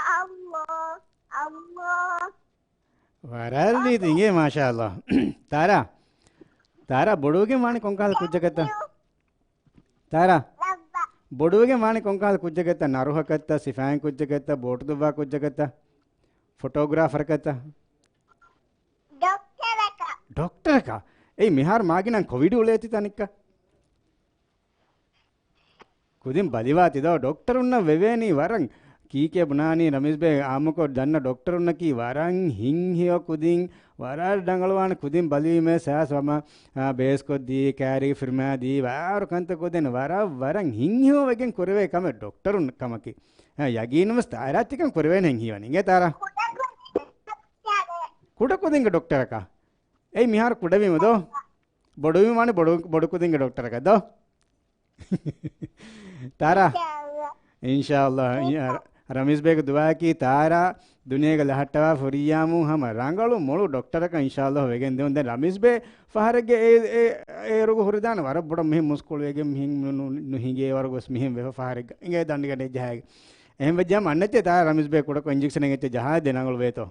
ﷲ، ﷲ. ވަރަށް ރީތި އިނގޭ، މާޝާﷲ. ތާރާ، ތާރާ ބޮޑުވެގެން ވާނީ ކޮންކަހަލަ ކުއްޖަކަށްތަ؟ ތާރާ. ބޮޑުވެގެން ވާނީ ކޮންކަހަލަ ކުއްޖަކަށްތަ؟ ނަރުހަކަށްތަ؟ ސިފައިން ކުއްޖަކަށްތަ؟ ބޯޓު ދުއްވާ ކުއްޖަކަށްތަ؟ ފޮޓޯގްރާފަރަކަށްތަ؟ ޑޮކްޓަރަކަށް. ޑޮކްޓަރަކަށް؟ އެއީ މިހާރު މާގިނަ ކޮވިޑު އުޅޭތި ތަނެއްކަ؟ ކުދިން ބަލިވާތި ދޯ، ޑޮކްޓަރުންނަށް ވެވޭނީ ވަރަށް ކީކޭ ބުނާނީ ރަމީޒް ބޭ އާއްމުކޮށް ދަންނަ ޑޮކްޓަރުންނަކީ ވަރަށް ހިތްހެޔޮ ކުދިން، ވަރަށް ރަނގަޅުވާނެ ކުދިން ބަލިވީމޭ ސާސް ވަމަ، އާ، ބޭސްކޮށްދީ، ކައިރީގެ ފިރިމާ ދީ، ވަރަށް ކަންތައް ކުދިން ވަރަށް، ވަރަށް ހިތްހެޔޮވެގެން ކުރެވޭ ކަމެއް ޑޮކްޓަރުން ކަމަކީ. އާ، ޔަގީނުންވެސް ތާރާއަށް ތިކަން ކުރެވޭނެ ހެން ހީވަނީ. އިނގޭ ތާރާ؟ ކުޑަކުދިންގެ ޑޮކްޓަރަކަށް. އެއީ މިހާރު ކުޑަވީމަ ދޯ؟ ބޮޑުވީމަ ވާނެ ބޮޑު، ބޮޑުކުދިންގެ ޑޮކްޓަރަކަށް ދޯ؟ ތާރާ. އިންޝާﷲ. އިންޝާﷲ. އިން-، އަ-، ރަމީޒް ބޭގެ ދުޢާއަކީ ތާރާ ދުނިޔޭގަ ލަހައްޓަވާ ފުރިއްޔާމު ހަމަ ރަނގަޅު މޮޅު ޑޮކްޓަރަކަށް އިންޝާﷲ ވެގެން ދެވުން. ދެން ރަމީޒް ބޭ ފަހަރެއްގެ އެ، އެ، އޭރުގަ ހުރިދާނެ ވަރަށް ބޮޑަށް މިހެން މުސްކުޅިވެގެން މިހެން ނު-، ނު-، ނުހިނގޭ ވަރުގަސް މިހެން ވެފަ ފަހަރެއްގަ. އިނގޭ ދަނޑިގަނޑެއް ޖަހާގެ. އެހެން ވެއްޖާމަ އަންނަތޭ ތާރާ ރަމީޒް ބޭ ކުޑަކޮށް އިންޖެކްޝަނެއް އެއްޗެއް ޖަހާ ދެން ރަނގަޅު ވޭތޯ.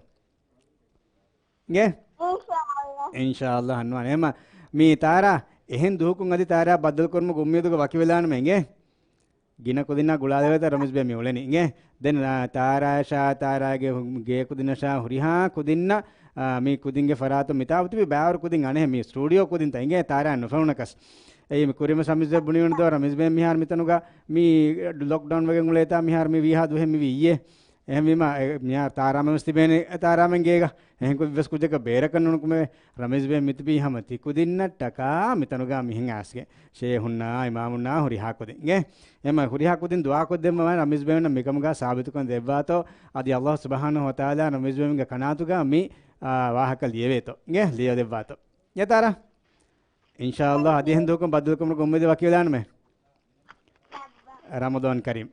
އިންޝާﷲ. އިންޝާﷲ އަންވާނެ. އެހެމަ މީ ތާރާ އެހެން ދުވަހަކުން އަދި ތާރާ ބައްދަލުކުރުމުގެ އުއްމީދުގަ ވަކިވެލާނަމޭ އިނގޭ. ގިނަ ކުދިންނާ ގުޅާލެވޭތަ ރަމީޒް ބޭ މި އުޅެނީ އިނގޭ. ދެން ތާރާއަށާ ތާރާގެ ގޭ ކުދިންނަށާ ހުރިހާ ކުދިންނަށް، އާ، މި ކުދިންގެ ފަރާތުން މިތާ ތިބި ބާރު ކުދިން އަނެހެ މި ސްޓޫޑިއޯ ކުދިންތައް އިނގޭ ތާރާ ނުފެނުނަކަސް. އެއީ މި ކުރިމަ ރަމީޒް ބޭ ބުނިވަން ދޯ ރަމީޒް ބޭ މިހާރު މިތަނުގަ މި ލޮކްޑައުން ވެގެން އުޅޭތާ މިހާރު މި ވީހާ ދުވަހެއް މި ވީއޭ. އެހެންވީމަ، އެ، މިހާރު ތާރާމެން ވެސް ތިބޭނެ، އެ، ތާރާމެން ގޭގަ. އެހެން ކުދިން ވެސް ކުއްޖަކަށް ބޭރަކަށް ނުނުކުމެވެ. ރަމީޒް ބޭ މިތިބީ ހަމަ ތި ކުދިންނަށްޓަކާ މިތަނުގަ މިހެން އައިސްގެން. ޝޭހުންނާ، އިމާމުންނާ ހުރިހާ ކުދިން. އިނގޭ؟ އެމަ ހުރިހާ ކުދިން ދުޢާކޮށްދެއްވަމާ ރަމީޒް ބޭންނަށް މިކަމުގަ ސާބިތުކަން ދެއްވާތޯ. އަދި ﷲ ސުބްޙާނަހޫ ވަތަޢާލާ ރަމީޒް ބޭންގެ ކަނާތުގަ މި، އާ، ވާހަކަ ލިޔެވޭތޯ. އިނގޭ؟ ލިޔެދެއްވާތޯ. އިންޝާﷲ އަދި އެހެން ދުވަހަކުން ބައްދަލުކުރުމުގެ އުއްމީދު ވަކިވެލާނަމޭ. ރަމަޟާން ކަރީމް.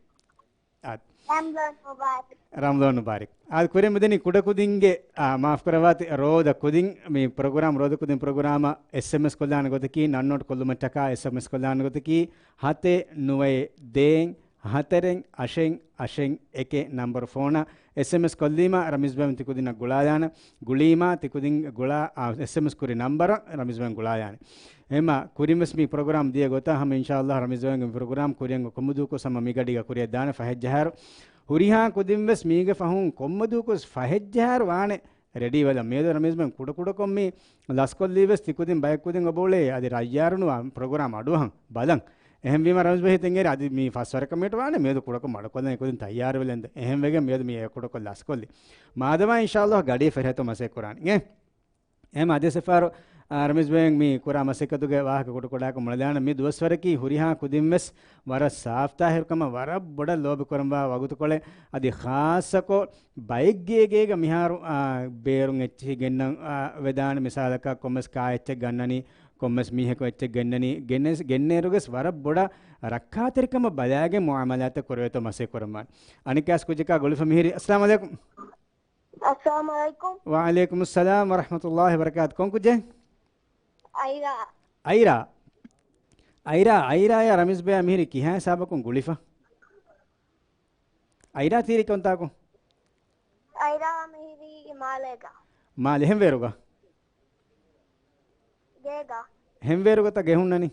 އާ، ރަމްޟާން މުބާރަކް. ރަމްޟާން މުބާރަކް. އާދެ، ކުރިން މިދެނީ ކުޑަކުދިންގެ، އާ، މާފު ކުރައްވާތި، ރޯދަ ކުދިން، މި ޕްރޮގްރާމް ރޯދަ ކުދިން ޕްރޮގްރާމަށް އެސްއެމްއެސް ކޮށްލާނެ ގޮތަކީ، ނަންނޯޓް ކޮށްލުމަށްޓަކާ އެސްއެމްއެސް ކޮށްލާނެ ގޮތަކީ، ހަތެއް ނުވައެއް ދޭއް ހަތަރެއް އަށެއް އަށެއް އެކެއް ނަންބަރު ފޯނަށް އެސްއެމްއެސް ކޮށްލީމަ، ރަމީޒް ބޭ ތިކުދިންނަށް ގުޅާލާނެ. ގުޅީމަ، ތިކުދިން ގުޅާ، އާ، އެސްއެމްއެސް ކުރި ނަންބަރަށް ރަމީޒް ބޭ ގުޅާލާނެ. އެހެންމަ ކުރިން ވެސް މި ޕްރޮގްރާމް ދިޔަ ގޮތަށް ހަމަ އިންޝާﷲ ރަމީޒް ބޭގެ މި ޕްރޮގްރާމް ކުރިއަށް ކޮންމެ ދުވަހަކު ހަމަ މިގަޑީގަ ކުރިއަށް ދާނެ ފަހެއް ޖަހާއިރު. ހުރިހާ ކުދިން ވެސް މީގެ ފަހުން ކޮންމެ ދުވަހަކު ފަހެއް ޖަހާއިރު ވާނެ ރެޑީ ވެލަން. މިއަދު ރަމީޒް ބޭ ކުޑަކުޑަކޮށް މި ލަސްކޮށްލީ ވެސް ތިކުދިން ބައެއް ކުދިން އޮބޯޅޭ އަދި ރައްޔާރުނުވާ ޕްރޮގްރާމް އަޑުއަހަން ބަލަން. އެހެންވީމަ ރަމީޒް ބޭ ހިތަށް އެރި އަދި މި ފަސް ވަރަކަށް މިނިޓް ވާނެ މިއަދު ކުޑަކޮށް މަޑުކޮށްލަން އެކުދިން ތައްޔާރު ވެލެންދެ. އެހެން ވެގެން މިއަދު މި އެ ކުޑަކޮށް ލަސްކޮށްލި. މާދަމާ އިންޝާﷲ ގަޑި ފެރިހަތު މަސޭ ކުރާނެ. އެހެން އަދި ސެފާރު، އާ، ރަމީޒް ބޭ މި ކުރާ މަސައްކަތުގެ ވާހަކަ ކުޑަކުޑަކޮށް މޮޅަލާނެ. މި ދުވަސްވަރަކީ ހުރިހާ ކުދިން ވެސް ވަރަށް ސާފްތާހިރުކަމަށް ވަރަށް ބޮޑަށް ލޯބި ކުރަންވާ ވަގުތުކޮޅެއް. އަދި ޚާއްޞަކޮށް ބައެއްގޭގޭގަ މިހާރު، އާ، ބޭރުން އެއްޗިހި ގެންނަން، އާ، ވެދާނެ. މިސާލަކަށް ކޮންމެސް ކާ އެއްޗެއް ގަންނަނީ، ކޮންމެސް މީހަކު އެއްޗެއް ގެންނަނީ، ގެންނެ-، ގެންނޭރުގެސް ވަރަށް ބޮޑަށް ރައްކާތެރިކަމަށް ބަލާގެން މުއާމަލާތެއް ކުރެވޭތޯ މަސައްކަތް ކުރަންވާނެ. އަނެއްކާސް ކުއްޖަކާ ގުޅިފަ މިހިރީ. އައްސަލާމު ޢަލައިކުމް. އައްސަލާމު ޢަލައިކުމް. ވަޢަލައިކުމުއްސަލާމް ވަރަޙްމަތުﷲ ވަބަރަކާތު. ކޮން ކުއްޖެއް؟ އައިރާ. އައިރާ. އައިރާ، އައިރާޔާ ރަމީޒް ބޭޔާ މިހިރީ ކިހާ ހިސާބަކުން ގުޅިފަ؟ އައިރާ ތިހިރީ ކޮންތާކު؟ އައިރާ މިހިރީ މާލޭގަ. މާލެ ހެންވޭރުގަ؟ ގޭގަ. ހެންވޭރުގަތަ ގެ ހުންނަނީ؟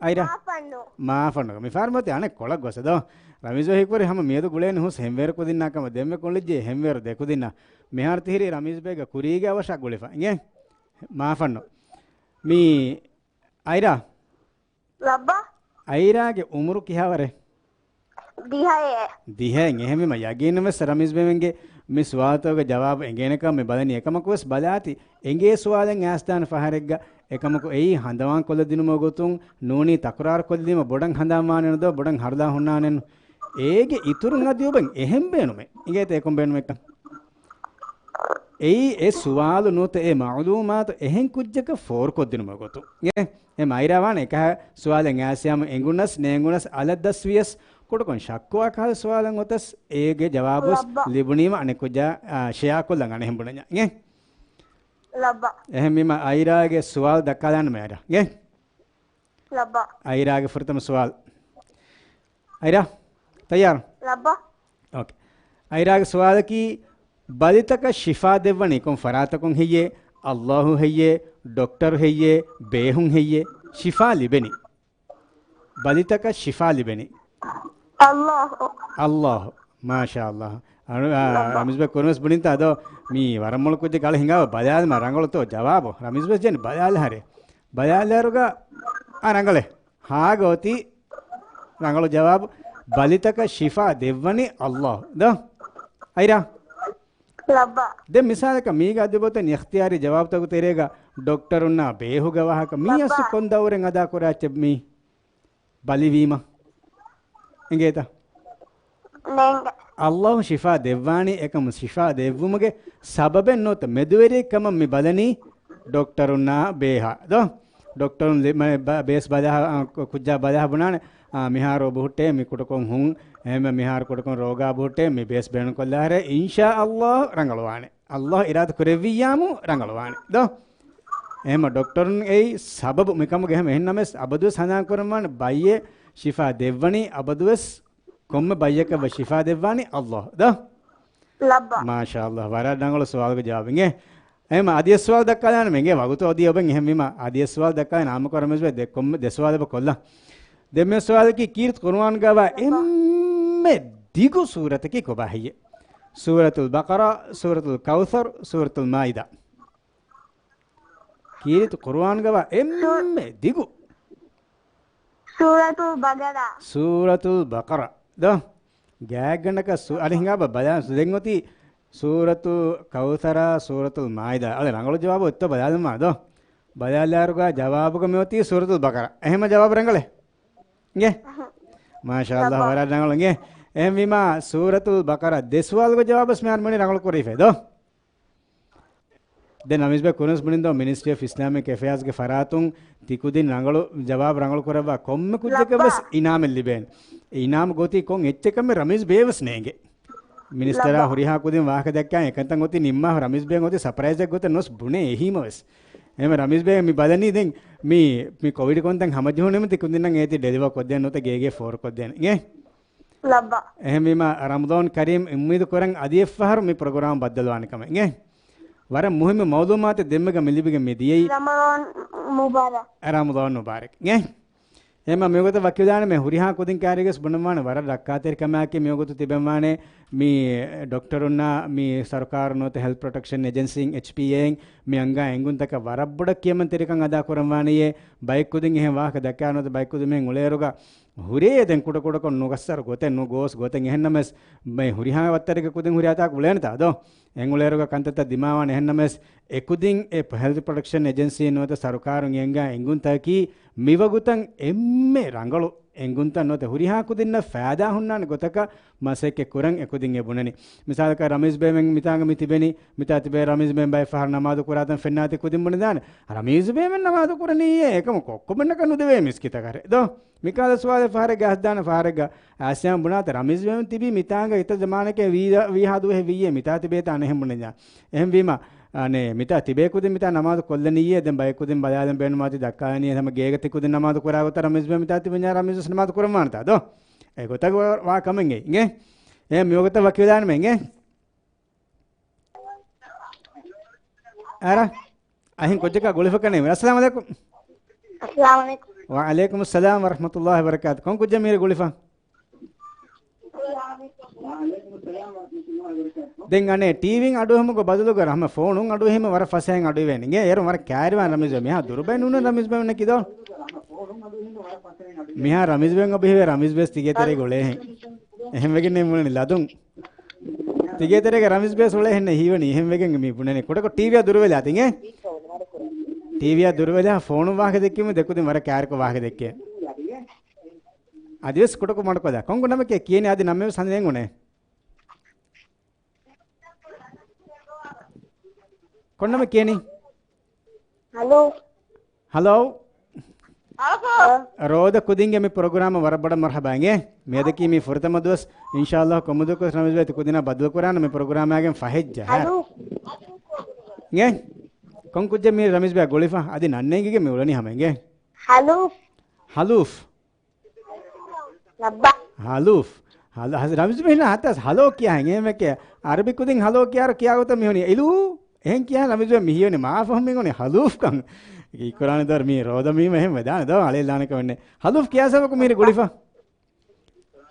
އައިރާ. މާފަންނު. މާފަންނު. މި ފާރުމަތި އަނެއް ކޮޅަށް ގޮސް ދޯ. ރަމީޒް ބޭ ހީކުރި ހަމަ މިއަދު ގުޅޭނެ ހުސް ހެންވޭރު ކުދިންނާ ކަމަށް ދެންމެ ކޮށްލިއްޖެ ހެންވޭރު ދެ ކުދިންނާ. މިހާރު ތިހިރީ ރަމީޒް ބޭގެ ކުރީގެ އަވަށާ ގުޅިފަ. އިނގޭ؟ މާފަންނު. މީ އައިރާ. ލައްބަ. އައިރާގެ އުމުރު ކިހާވަރެއް؟ ދިހައެއް. ދިހައެއް. އެހެންވީމަ ޔަގީންނަށް ވެސް ރަމީޒް ބޭގެ މި ސުވާލުތަކުގެ ޖަވާބު އެނގޭނެކަމަށް މި ބަލަނީ. އެކަމަކު ވެސް ބަލާތި، އެނގޭ ސުވާލެއް އައިސްދާނެ ފަހަރެއްގަ އެކަމަކު އެއީ ހަނދާންކޮށްލަދިނުމުގެ ގޮތުން ނޫނީ ތަކުރާރުކޮށްލީމަ ބޮޑަށް ހަނދާންވާނެނު ދޯ، ބޮޑަށް ހަރުލާ ހުންނާނެނު. އޭގެ އިތުރުން އަދި އޮބެން އެހެން ބޭނުމެއް. އިނގޭތަ އެކަން ބޭނުމެއްކަން؟ އެއީ އެ ސުވާލު ނުވަތަ އެ މަޢުލޫމާތު އެހެން ކުއްޖަކަށް ފޯރުކޮށްދިނުމުގެ ގޮތުން. އެ، އެ އައިރާ ވާނެ އެކަހަ ސުވާލެއް އައިސްޔާމު އެނގުނަސް ނޭނގުނަސް އަލަށް ދަސްވިޔަސް ކުޑަކޮށް ޝައްކުވާ ކަހަލަ ސުވާލެއް އޮތަސް އޭގެ ޖަވާބުސް ލައްބަ. ލިބުނީމަ އަނެއް ކުއްޖާ، އާ، ޝެއާކޮށްލަން އަނެއްހެން ބުނަންޏާ. އިނގޭ؟ ލައްބަ. އެހެންވީމަ އައިރާގެ ސުވާލު ދައްކާލާނަމޭ އައިރާ. އިނގޭ؟ ލައްބަ. އައިރާގެ ފުރަތަމަ ސުވާލު. އައިރާ، ތައްޔާރު؟ ލައްބަ. އޯކޭ. އައިރާގެ ސުވާލަކީ، ބަލިތަކަށް ޝިފާ ދެއްވަނީ ކޮން ފަރާތަކުން ހެއްޔޭ؟ އައްލާހު ހެއްޔޭ؟ ޑޮކްޓަރު ހެއްޔޭ؟ ބޭހުން ހެއްޔޭ؟ ޝިފާ ލިބެނީ. ބަލިތަކަށް ޝިފާ ލިބެނީ. އައްލާހު. އައްލާހު. މާޝާ އައްލާހު. އަނު-، އާ، ރަމީޒް ބޭ ކުރިންވެސް ބުނިންތާ ދޯ؟ މީ ވަރަށް މޮޅު ކުއްޖެއް ކަޅަ ހިނގާ ބަލާލަމާ ރަނގަޅުތޯ ޖަވާބު. ރަމީޒް ބޭ ޖެން ބަލާލަހަރެ. ބަލާލައިރުގަ އާ ރަނގަޅޭ. ހާގަ އޮތީ ރަނގަޅު ޖަވާބު. ބަލިތަކަށް ޝިފާ ދެއްވަނީ އައްލާހު. ދޯ؟ އައިރާ؟ ލައްބަ. ދެން މިސާލަކަށް މީގަ އަދި ބޮތެއް އިޚްތިޔާރީ ޖަވާބުތަކުގެ ތެރޭގަ ޑޮކްޓަރުންނާ ބޭހުގެ ވާހަކަ މީ އަސްލު ލައްބަ. ކޮން ދައުރެއް އަދާ ކުރާ އެއްޗެއް މީ؟ ބަލިވީމަ. އެނގޭތަ؟ ނޭނގެ. އައްލާހު ޝިފާ ދެއްވާނީ އެކަމު ޝިފާ ދެއްވުމުގެ ސަބަބެއް ނުވަތަ މެދުވެރިއެއް ކަމަށް މި ބަލަނީ ޑޮކްޓަރުންނާ ބޭހާ. ދޯ؟ ޑޮކްޓަރުން ލި-، މަ-، ބަ-، ބޭސް ބަލާ-، އާ، ކު-، ކުއްޖާ ބަލާ ބުނާނެ. އާ، މިހާރު އޮބު ހުއްޓޭ މި ކުޑަކޮށް ހުން، އެހެންވެ މިހާރު ކުޑަކޮށް ރޯގާ އޮބު ހުއްޓޭ މި ބޭސް ބޭނުންކޮށްލާހަރޭ. އިންޝާ އައްލާހު ރަނގަޅުވާނެ. އައްލާހު އިރާދަ ކުރެއްވިއްޔާމު ރަނގަޅުވާނެ. ދޯ؟ އެހެންމަ ޑޮކްޓަރުން އެއީ ސަބަބު މިކަމުގެ ހަމަ އެހެންނަމަވެސް އަބަދުވެސް ހަނދާން ކުރަންވާނެ ބައްޔޭ ޝިފާ ދެއްވަނީ އަބަދުވެސް ކޮންމެ ބައްޔަކަށް ވެސް ޝިފާ ދެއްވާނީ އައްލާހު. ދޯ؟ ލައްބަ. މާޝާ އައްލާހު. ވަރަށް ރަނގަޅު ސުވާލުގެ ޖަވާބެއް. އެ، އެހެންމަ އަދިވެސް ސުވާލު ދައްކާލާނަމޭ އިނގޭ ވަގުތު އޮދީ އޮބެން އެހެންވީމަ އަދިވެސް ސުވާލު ދައްކާލާނަމޭ އާއްމުކޮށް ރަމީޒް ބޭ ދެ ކޮންމެ ދެ ސުވާލެއް އެބަ ކޮށްލާ. ދެންމެ ސުވާލަކީ ކީރިތި ޤުރުއާންގަވާ އެންމެ ދިގު ސޫރަތަކީ ކޮބާ ހެއްޔޭ؟ ސޫރަތުލް ބަޤަރާ، ސޫރަތުލް ކައުޘަރު، ސޫރަތުލް މާއިދާ. ކީރިތި ޤުރުއާންގަވާ އެންމެ ދިގު. ސޫރަތުލް ބަޤަރާ. ސޫރަތުލް ބަޤަރާ. ދޯ؟ ގާތްގަނޑަކަށް ސޫ-، އަނެއް ހިނގާބަ ބަލާ-، ދެން އޮތީ ސޫރަތު ކައުޘަރާ، ސޫރަތުލް މާއިދާ. އަދި ރަނގަޅު ޖަވާބު އޮތްތޯ ބަލާލަމާ ދޯ؟ ބަލާލާއިރުގަ ޖަވާބުގަ މިއޮތީ ސޫރަތުލް ބަޤަރާ. އެހެންމަ ޖަވާބު ރަނގަޅޭ؟ އިނގޭ؟ މާޝާ އައްލާހު، ވަރަށް ރަނގަޅު އިނގޭ. އެހެންވީމާ ސޫރަތުލް ބަޤަރާ ދެ ސުވާލުގެ ޖަވާބު ވެސް މިހާރު މިވަނީ ރަނގަޅު ކުރެވިފައި ދޯ؟ ދެން ރަމީޒް ބޭ ކުރިންސް ބުނިން ދޯ މިނިސްޓްރީ އޮފް އިސްލާމިކް އެފެއާޒްގެ ފަރާތުން ތި ކުދިން ރަނގަޅު ޖަވާބު ރަނގަޅު ކުރައްވާ ކޮންމެ ކުއްޖަކަށް ވެސް އިނާމެއް ލިބޭނެ. އެ އިނާމް ގޯތީ ކޮން އެއްޗެއް ކަމެއް ރަމީޒް ބޭ ވެސް ނޭނގެ. މިނިސްޓަރާ ހުރިހާ ކުދިން ވާހަކަ ދައްކާ އެކަންތައް އޮތީ ނިންމާފަ ރަމީޒް ބޭ އޮތީ ސަޕްރައިޒެއް ގޮތަށް ނުވެސް ބުނޭ އެހީމަ ވެސް. އެހެން ރަމީޒް ބޭ މި ބަލަނީ ދެން މި، މި ކޮވިޑް ކޮންތަން ހަމަޖެހުނީމަ ތި ކުދިންނަށް އޭތި ޑެލިވަރ ކޮށްދޭނެ ނުވަތަ ގޭގޭ ފޯރު ކޮށްދޭނެ. އިނގޭ؟ ލައްބަ. އެހެންވީމަ ރަމަޟާން ކަރީމް، އުއްމީދު ކުރަން އަދި އެއްފަހަރު މި ޕްރޮގްރާމް ބައްދަލުވާނެ ކަމަށް. އިނގޭ؟ ވަރަށް މުހިއްމު މައުލޫމާތެއް ދެންމެގަ މި ލިބިގެން މި ދިޔައީ. ރަމަޟާން މުބާރަކް. ރަމަޟާން މުބާރަކް. އިނގޭ؟ އެހެންމަ މިވަގުތަށް ވަކިވެދާނެ މި ހުރިހާ ކުދިން ކައިރީގަސް ބުނަންވާނެ ވަރަށް ރައްކާތެރި ކަމާއެކީ މިވަގުތު ތިބެންވާނެ މި ޑޮކްޓަރުންނާ މި ސަރުކާރު ނުވަތަ ހެލްތް ޕްރޮޓެކްޝަން އެޖެންސީން، އެޗްޕީއޭއިން މި އަންގާ އެނގުންތަކަށް ވަރަށް ބޮޑަށް ކިޔަމަންތެރިކަން އަދާ ކުރަންވާނެޔޭ. ބައެއް ކުދިން އެހެން ވާހަކަ ދައްކާ ނުވަތަ ބައެއް ކުދިން މިހެން އުޅޭއިރުގަ ހުރޭ ދެން ކުޑަކުޑަކޮށް ނުގައްސަރު ގޮތެއް ނުގޯސް ގޮތެއް އެހެންނަމަވެސް މި ހުރިހާ ވައްތަރެއްގެ ކުދިން ހުރިހާ ތާކު އުޅޭނެތާ ދޯ؟ އެނގުޅޭރުގަ ކަންތައްތައް ދިމާވާނެ އެހެންނަމަވެސް އެކުދިން އެ ހެލްތް ޕްރޮޓެކްޝަން އެޖެންސީ ނުވަތަ ސަރުކާރުން އެނގާ އެނގުންތަކަކީ މިވަގުތަށް އެންމެ ރަނގަޅު އެނގުންތައް ނުވަތަ ހުރިހާ ކުދިންނަށް ފައިދާ ހުންނާނެ ގޮތަކަށް މަސައްކަތް ކުރަން އެކުދިން އެ ބުނަނީ. މިސާލަކަށް ރަމީޒް ބޭމެން މިތާނގަ މި ތިބެނީ، މިތާ ތިބޭ ރަމީޒް ބޭމެން ބައެއް ފަހަރު ނަމާދު ކުރާތަން ފެންނާތީ ކުދިން ބުނެދާނެ. ރަމީޒް ބޭމެން ނަމާދު ކުރަނީއޭ އެކަމަކު ކޮއްކޮމެންނަކަށް ނުދެވޭ މިސްކިތަކަށް ދޯ؟ މިކަހަލަ ސުވާލެއް ފަހަރެއްގަ އަސްދާނެ ފަހަރެއްގަ އާސިޔާ ބުނާތަ ރަމީޒް ބޭމެން ތިބީ މިތާނގަ އިތަ ޒަމާނެކޭ ވީ، ވީހާ ދުވަހެއް ވިއްޔޭ މިތާ ތިބޭތާ އަނެއްހެން ބުނެދާނެ. އެހެންވީމަ، އަނެއް މިތާ ތިބޭ ކުދިން މިތާ ނަމާދު ކޮށްލަނީއޭ ދެން ބައެއް ކުދިން ބަލާލަން ބޭނުންވާތީ ދައްކާލަނީ ހަމަ ގޭގަ ތި ކުދިން ނަމާދު ކުރާ ގޮތަށް ރަމީޒް ބޭމެން މިތާ ތިބެންޏާ ރަމީޒް ވެސް ނަމާދު ކުރަންވާނެތާ ދޯ؟ އެ ގޮތަށް ވާ، ވާ ކަމެއް އެއީ. އިނގޭ؟ އެ މިވަގުތަށް ވަކިވެދާނަމޭ އިނގޭ؟ އާރާ؟ އަހިން ކުއްޖަކާ ގުޅިފަކަނެ. އައްސަލާމު ޢަލައިކުމް. އައްސަލާމު ޢަލައިކުމް. ވަޢަލައިކުމުއްސަލާމް ވަރަޙްމަތުﷲި ވަބަރަކާތު. ކޮން ކުއްޖެއް މީރި ގުޅިފަ؟ ދެން އަނެއް ޓީވީން އަޑުއެހުމުގެ ބަދަލުގަ ހަމަ ފޯނުން އަޑުއެހީމަ ވަރަށް ފަސޭހައިން އަޑުއިވޭނެ. އިނގޭ އޭރު ވަރަށް ކައިރިވާން ރަމީޒް ބޭ. މިހާ ދުރުބައި ނޫން ރަމީޒް ބޭ ނެކިދޯ. މިހާ ރަމީޒް ބޭ އޮބިހިވޭ ރަމީޒް ބޭސް ތިގޭ ތެރޭގަ އުޅޭހެން. އެހެން ވެގެން ނެއްމުޅެނީ ލަދުން. ތިގޭ ތެރޭގަ ރަމީޒް ބޭސް އުޅޭހެންނޭ ހީވަނީ. އެހެން ވެގެން މި ބުނެނީ. ކުޑަކޮށް ޓީވީއާ ދުރުވެލާތި އިނގޭ. ޓީވީއާ ދުރުވެލާ ފޯނުން ވާހަކަ ދެއްކީމަ ދެކުދިން ވަރަށް ކައިރިކޮށް ވާހަކަ ދެއްކޭ. އަދިވެސް ކުޑަކޮށް މަޑުކޮށްލާ. ކޮން ނަމެކޭ ކިޔަނީ އަދި ނަމެއް ވެސް ހަނދުނެއް ނޫނޭ. ކޮން ނަމެއް ކިޔަނީ؟ ހަލޯ. ހަލޯ. އާ. ރޯދަ ކުދިންގެ މި ޕްރޮގްރާމަށް ވަރަށް ބޮޑަށް މަރްޙަބާ އިނގޭ. މިއަދަކީ މީ ފުރަތަމަ ދުވަސް. އިންޝާﷲ ކޮންމެ ދުވަހަކުވެސް ރަމީޒް ބޭ ތި ކުދިންނާ ބަދަލު ކުރާނަމޭ މި ޕްރޮގްރާމާގެން ފަހެއްޖަހާ. ހަލޫފް. އިނގޭ؟ ކޮން ކުއްޖެއް މީ ރަމީޒް ބޭ ގުޅިފަ؟ އަދި ނަންނޭނގިގެން މި އުޅެނީ ހަމަ އިނގޭ. ހަލޫފް. ހަލޫފް. ލައްބަ. ހަލޫފް. ހަލު-، ހަ-، ރަމީޒް ބޭ ހިނާ ހަތަސް ހަލޯ ކިޔާ ހެން އެހެން އެކޭ. އަރަބި ކުދިން ހަލޯ ކިޔާރު ކިޔާ ގޮތަށް މިހުނީ އިލޫ. އެހެން ކިޔާ ރަމީޒް ބޭ މިހިޔަނީ މާ ފަހުމީ ގޮނީ ހަލޫފް ކަން. އިކުރާނެ ދަރ މީ ރޯދަ މީމަ އެހެން ވެދާނެ ދޯ އަޅެ ލާނެ ކަމެއް ނެ. ހަލޫފް ކިޔާ ސަބަކު މީރި ގުޅިފަ.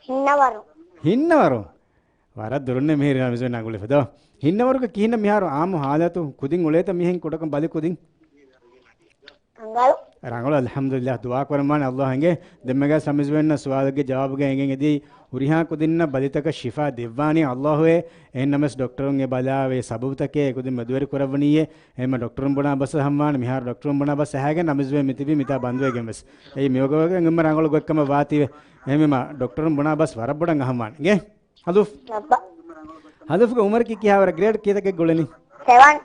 ހިންނަވަރު. ހިންނަވަރު. ވަރަށް ދުރުންނެ މިހިރި ރަމީޒް ބޭ ނަގުޅިފަ ދޯ. ހިންނަވަރުގެ ކިހިނެއް މިހާރު އާއްމު ހާލަތު ކުދިން އުޅޭތަ މިހެން ކުޑަކޮށް ބަލި ކުދިން؟ ރަނގަޅު. ރަނގަޅު، އަލްޙަމްދުލިއްލާހް. ދުޢާ ކުރަންވާނެ އަލްލާހް އިނގޭ. ދެންމެގަ ރަމީޒް ބޭ އިންނަ ސުވާލުގެ ޖަވާބުގަ އެނގެން އެދި ހުރިހާ ކުދިންނަށް ބަލިތަކަށް ޝިފާ ދެއްވާނީ އަލްލާހުއޭ. އެހެންނަމަސް ޑޮކްޓަރުން އެ ބަލާ އެ ސަބަބުތަކެއް އެކުދިން މެދުވެރި ކުރައްވަނީއޭ. އެހެންމަ ޑޮކްޓަރުން ބުނާ ބަސް އަހަންވާނެ. މިހާރު ޑޮކްޓަރުން ބުނާ ބަސް އަހާގެން ރަމީޒް ބޭ މިތިބީ މިތާ ބަންދުވެގެން ވެސް. އެއީ މިވަގުތު ވެގެން އެންމެ ރަނގަޅު ގޮތްކަމަށް ވާތީވެ. އެހެންވީމަ ޑޮކްޓަރުން ބުނާ ބަސް ވަރަށް ބޮޑަށް އަހަންވާނެ. އިނގޭ؟ ހަލޫފް. ލައްބަ. ހަލޫފްގެ އުމުރަކީ ކިހާވަރަ ގްރޭޑް ކިތަކެއް ގުޅެނީ؟ ސެވަން.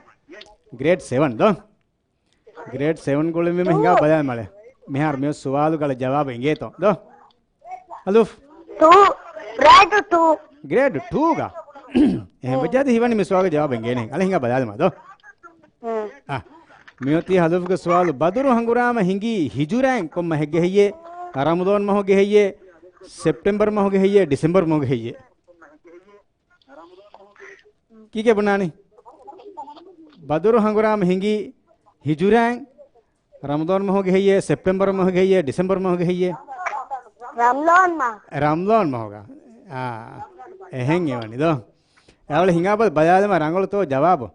ގްރޭޑް ސެވަން ދޯ؟ ގްރޭޑް ސެވަން ގުޅެންވީމަ ހިނގާ ބަލާލަމާ އަޅެ. މިހާރު މި ސުވާލުގަ ޖަވާބު އެނގޭތޯ ދޯ؟ ހަލޫފް. ޓޫ. ގްރޭޑް ޓޫ. ގްރޭޑް ޓޫގަ؟ އެހެން ވެއްޖާދީ ހީވަނީ މި ސުވާލުގެ ޖަވާބު އެނގޭނެ. އަޅެ ހިނގާ ބަލާލަމާ ދޯ؟ އާ. މިއޮތީ ހަލޫފްގެ ސުވާލު. ބަދުރު ހަނގުރާމަ ހިނގީ ހިޖުރައިން ކޮން މަހެއްގެ ހެއްޔޭ؟ ރަމަޟާން މަހުގެ ހެއްޔޭ؟ ސެޕްޓެމްބަރު މަހުގެ ހެއްޔޭ؟ ޑިސެމްބަރު މަހުގެ ހެއްޔޭ؟ ކީކޭ ބުނާނީ؟ ބަދުރު ހަނގުރާމަ ހިނގީ ހިޖުރައިން ރަމަޟާން މަހުގެ ހެއްޔޭ، ސެޕްޓެމްބަރު މަހުގެ ހެއްޔޭ، ޑިސެމްބަރު މަހުގެ ހެއްޔޭ؟ ރަމަޟާން މަހު. ރަމަޟާން މަހުގަ. އާ، އެހެން އެވަނި ދޯ. އަޅެ ހިނގާ ބަލާލަމާ ރަނގަޅުތޯ ޖަވާބު.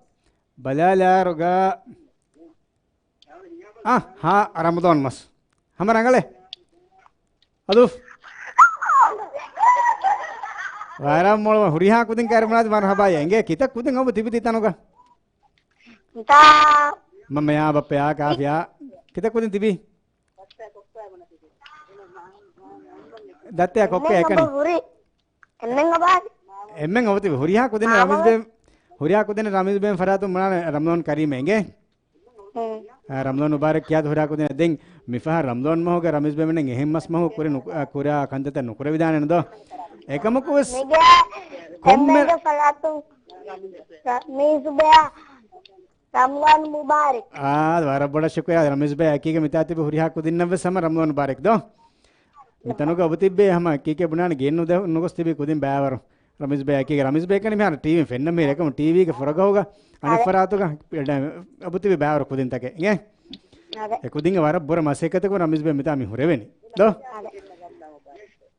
ބަލާލާރުގަ އާ، ހާ، ރަމަޟާން މަސް. ހަމަ ރަނގަޅޭ. އަލުފް. ވަރަށް މޮޅު ހުރިހާ ކުދިން ކައިރި ބުނާތި މަރުޙަބާ އެނގޭ. ކިތައް ކުދިން އޮބު ތިބި ތި ތަނުގަ؟ ތާ. މަ މެޔާ ބައްޕަޔާ ކާފިޔާ. ކިތައް ކުދިން ތިބީ؟ ދައްތަޔާ ކޮއްކޮ އެކަނި. އެންމެން އޮބާ. އެންމެން އޮބު ތިބި ހުރިހާ ކުދިން ރަމީޒް ބޭ. ހުރިހާ ކުދިން ރަމީޒް ބޭން ފަރާތުން ބުނާނެ ރަމްޟާން ކަރީމޭ އިނގޭ. އާ، ރަމްޟާން މުބާރަކް ކިޔާ ހުރިހާ ކުދިން. ދެން މިފަހަރު ރަމްޟާން މަހުގަ ރަމީޒް ބޭން އެހެން މަސް މަހު ކުރި ނު-، އާ، ކުރާ ކަންތައްތައް ނުކުރެވިދާނެ ދޯ. އެކަމަކު ވެސް މިގޭ ކޮންމެ އެންމެގެ ފަރާތުން ރަމީޒް ބޭ ރަމްޟާން މުބާރަކް. އާ، ވަރަށް ބޮޑަށް ޝުކުރިއްޔާ ރަމީޒް ބޭ އެކީގެ މިތާ ތިބި ހުރިހާ ކުދިންނަށް ވެސް ހަމަ ރަމްޟާން މުބާރަކް ދޯ. މިތަނުގަ އަބު ތިއްބޭ ހަމަ ކީކޭ ބުނާނެ ގެއިން ނުދެ-، ނުގޮސް ތިބި ކުދިން ބައިވަރު. ރަމީޒް ބޭ އެކީގެ ރަމީޒް ބޭ ކަނި މިހާރު ޓީވީން ފެންނަ މީ ރެކަމު ޓީވީގެ ފުރަގަހުގަ އަނެއް އަދެ. ފަރާތުގަ އަބު ތިބި ބައިވަރު ކުދިންތަކެއް އިނގޭ. އަދެ. އެ ކުދިންގެ ވަރަށް ބުރަ މަސައްކަތަކުން ރަމީޒް ބޭ މިތާ މި ހުރެވެނީ. ދޯ؟ އަދެ.